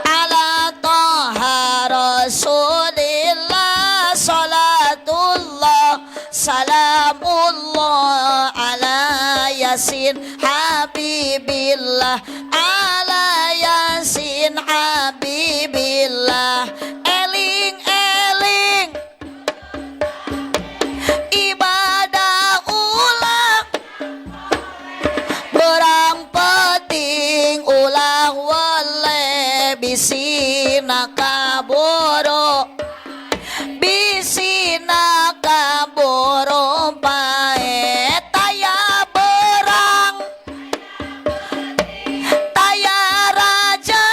ala toha rasulillah, salatullah salamullah ala yasin habibillah, ala yasin habibillah. Eling eling ibadah ulang berang peting ulah wale bisi nakaboro bisi nakaboro pae taya berang taya raja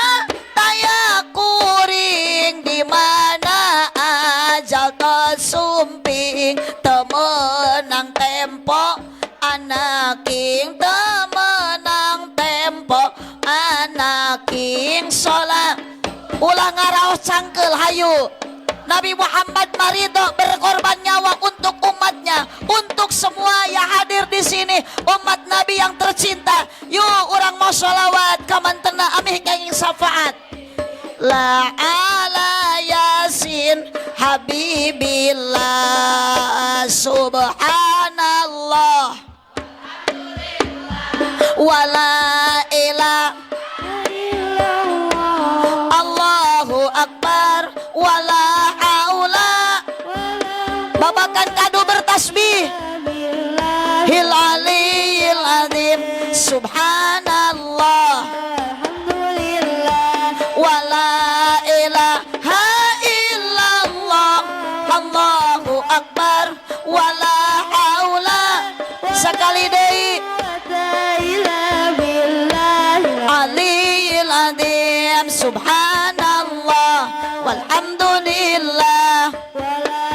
taya kuring di mana ajal tersumping temenang tempo anaking temenang tempo anaking sholat ulah ngaraos cangkel hayu. Nabi Muhammad maridho berkorban nyawa untuk umatnya, untuk semua yang hadir di sini, umat Nabi yang tercinta. Yuk urang mau sholawat kamantena amih kenging syafaat. La ala yasin Muhammadin habibillah. Subhanallah wala ilaha illallah, Allahu akbar wala haula. Babakan kadu bertasbih hil aliyil azim. Subhanallah alhamdulillah wala ilaha illallah, Allahu akbar wala haula. Sekali deui aliyil azim. Subhanallah walhamdulillah wala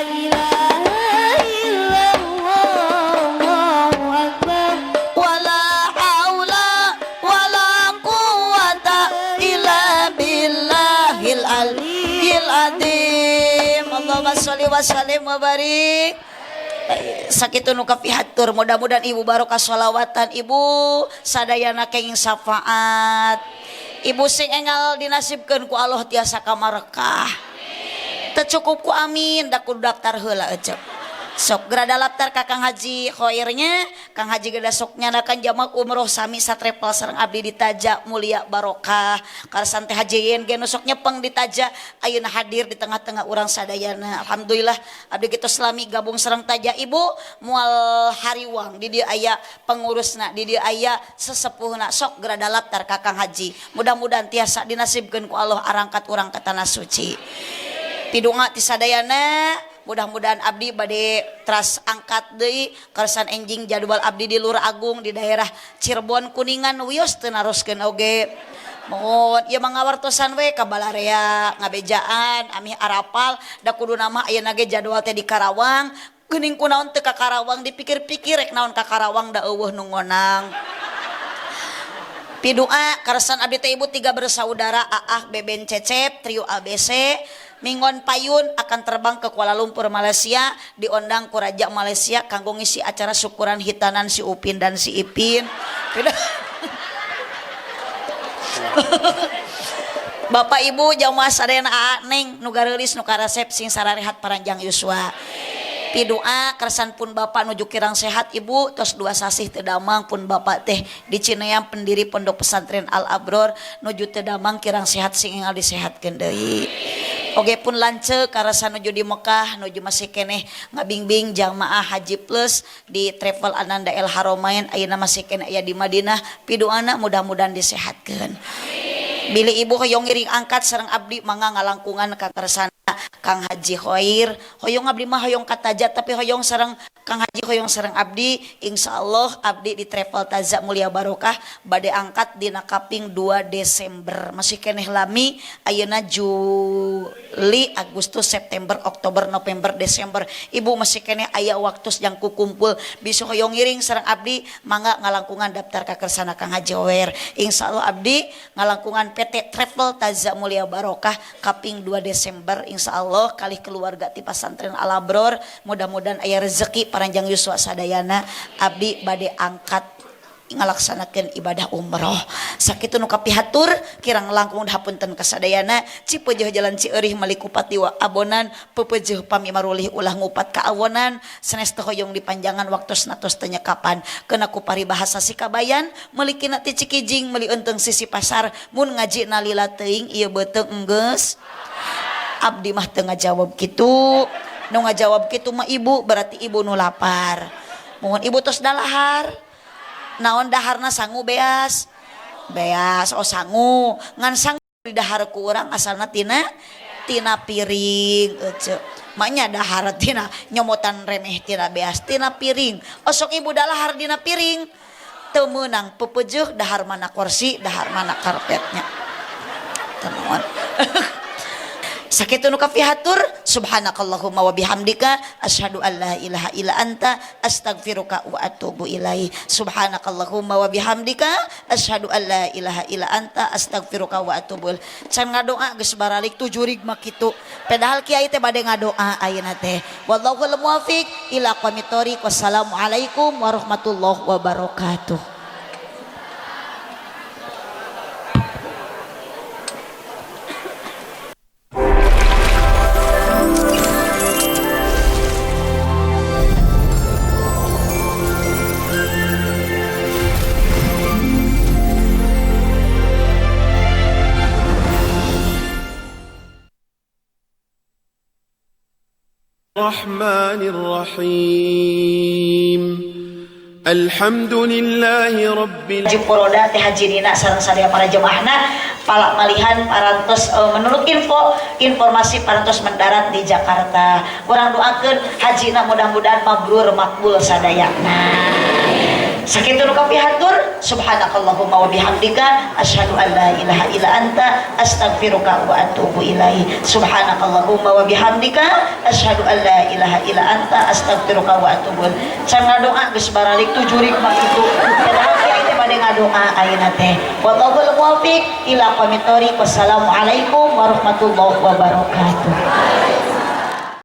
ilaha illallah, Allahu akbar wala haula wala quwata illa billahil aliyil azim. Allahumma sholli wa sallim wa barik. Sakitu nu kapihatur, mudah-mudahan ibu barokah sholawatan ibu sadayana kenging syafaat. Ibu sing engal dinasibkeun ku Allah tiasa ka Marekah. Teu cukup ku amin da kudu daftar heula ecep. Sok gerada daftar ka Kang Haji Khairnya, Kang Haji geda sok nyanakan jamaah umroh sami satrepel sareng abdi di Taja Mulia Barokah. Karsan teh Haji Yen ge nu sok nyepeng di Taja ayeuna hadir di tengah-tengah urang sadayana. Alhamdulillah abdi kitu selami gabung sareng Taja ibu moal hariwang di dieu aya pengurusna, di dieu aya sesepuhna. Sok gerada daftar ka Kang Haji. Mudah-mudahan tiasa dinasibkeun ku Allah arangkat urang ka tanah suci. Pidunga ti sadayana, mudah-mudahan abdi bade teras angkat deui kersan enjing jadwal abdi di Lur Agung di daerah Cirebon Kuningan wios teu naroskeun oge. Mohon ieu mah ngawartosan we ka balarea ngabejaan amih arapal da kudu nama ayeuna ge jadwal teh di Karawang. Geuning kunaon teu ka Karawang, dipikir-pikir rek naon ka Karawang da eueuh nu ngonang. Pidua karsan abdi teh ibu 3 bersaudara, Aah, Beben, Cecep, trio ABC. Minggon payun akan terbang ke Kuala Lumpur Malaysia, diundang ku Raja Malaysia kanggo ngisi acara syukuran hitanan si Upin dan si Ipin. Bapak Ibu jamaah sadayana Aa Neng nu gareulis nu karesep sing sararehat paranjang yuswa. Pidua kersan pun bapak nuju kirang sehat ibu tos 2 sasih teu damang pun bapak teh di Cineam pendiri pondok pesantren Al Abror nuju teu damang kirang sehat sing enggal disehatkeun deui. Oge pun lanceuk karasa nuju di Mekah nuju masih keneh ngabingbing jamaah haji plus di travel Ananda El Haromain ayeuna masih keneh aya di Madinah. Piduana mudah-mudahan disehatkeun. Bilih ibu hoyong ngiring angkat sareng abdi mangga ngalangkungan ka kersana Kang Haji Khair. Hoyong abdi mah hoyong kataja tapi hoyong sareng Kang Haji hoyong sareng abdi insyaallah abdi di travel Taza Mulia Barokah bade angkat dina kaping 2 Desember. Masih keneh lami ayeuna Juli, Agustus, September, Oktober, November, Desember. Ibu masih keneh aya waktu jangku kumpul bisa hoyong ngiring sareng abdi mangga ngalangkungan daftar ka kersana Kang Haji Khair. Insyaallah abdi ngalangkungan PT Travel Taza Mulia Barokah kaping 2 Desember insyaallah kalih keluarga ti pesantren Al Abror mudah-mudahan aya rezeki paranjang yuswa sadayana abdi bade angkat ngalaksanakeun ibadah umroh. Sakitu nu kapihatur kirang langkung hapunten kasadayana cipeujeuh jalan Cieurih meuli kupat di abonan pepeujeuh pami marulih ulah ngupat ka awonan sanes teu hoyong dipanjangan waktosna tos teu nyekapan keuna ku paribahasa sikabayan meuli kina ti Cikijing meuli eunteng sisi pasar mun ngajina lila teuing ieu beuteung enggeus. Abdi mah teu ngajawab kitu, nu ngajawab kitu mah ibu berarti ibu nu lapar. Mohon ibu tos dalahar. Naon daharna sangu beas? Beas oh sangu. Ngan sangu di dahar ku urang asalna tina piring ece. Maknya dahar tina nyomotan remeh tina beas tina piring. Osok ibu dalahar dina piring. Teu meunang pepeujeuh dahar mana kursi, dahar mana karpetnya. Tenawan. Sakitu nu kapihatur subhanakallahumma wa bihamdika asyhadu an la ilaha illa anta astaghfiruka wa atubu ilaih. Subhanakallahumma wa bihamdika asyhadu an la ilaha illa anta astaghfiruka wa atubu ilaih. Can ngadoa geus baralik tujuh rig mah kitu. Padahal kiai teh bade ngadoa ayeuna teh. Wallahul muwaffiq ila aqwamit thoriq. Wassalamualaikum warahmatullahi wabarakatuh. الرحمن الرحيم. الحمد لله رب Haji Puroda teh, Haji Nina sareng sadaya para jemaahna palak malihan parantos, menurut informasi parantos mendarat di Jakarta. Urang doakeun hajina mudah-mudahan mabrur makbul sadayana. Sakitu nu kapihatur. Subhanakallahumma wa bihamdika, asyhadu an la ilaha illa anta, astaghfiruka wa atubu ilaih. Subhanakallahumma wa bihamdika, asyhadu an la ilaha illa anta, astaghfiruka wa atubu ilaih. Can ngadoa geus baralik tuh jurig mah kitu. Padahal kiai teh bade ngadoa ayeuna teh. Wallahul muwaffiq ila aqwamit thoriq. Wassalamualaikum warahmatullahi wabarakatuh.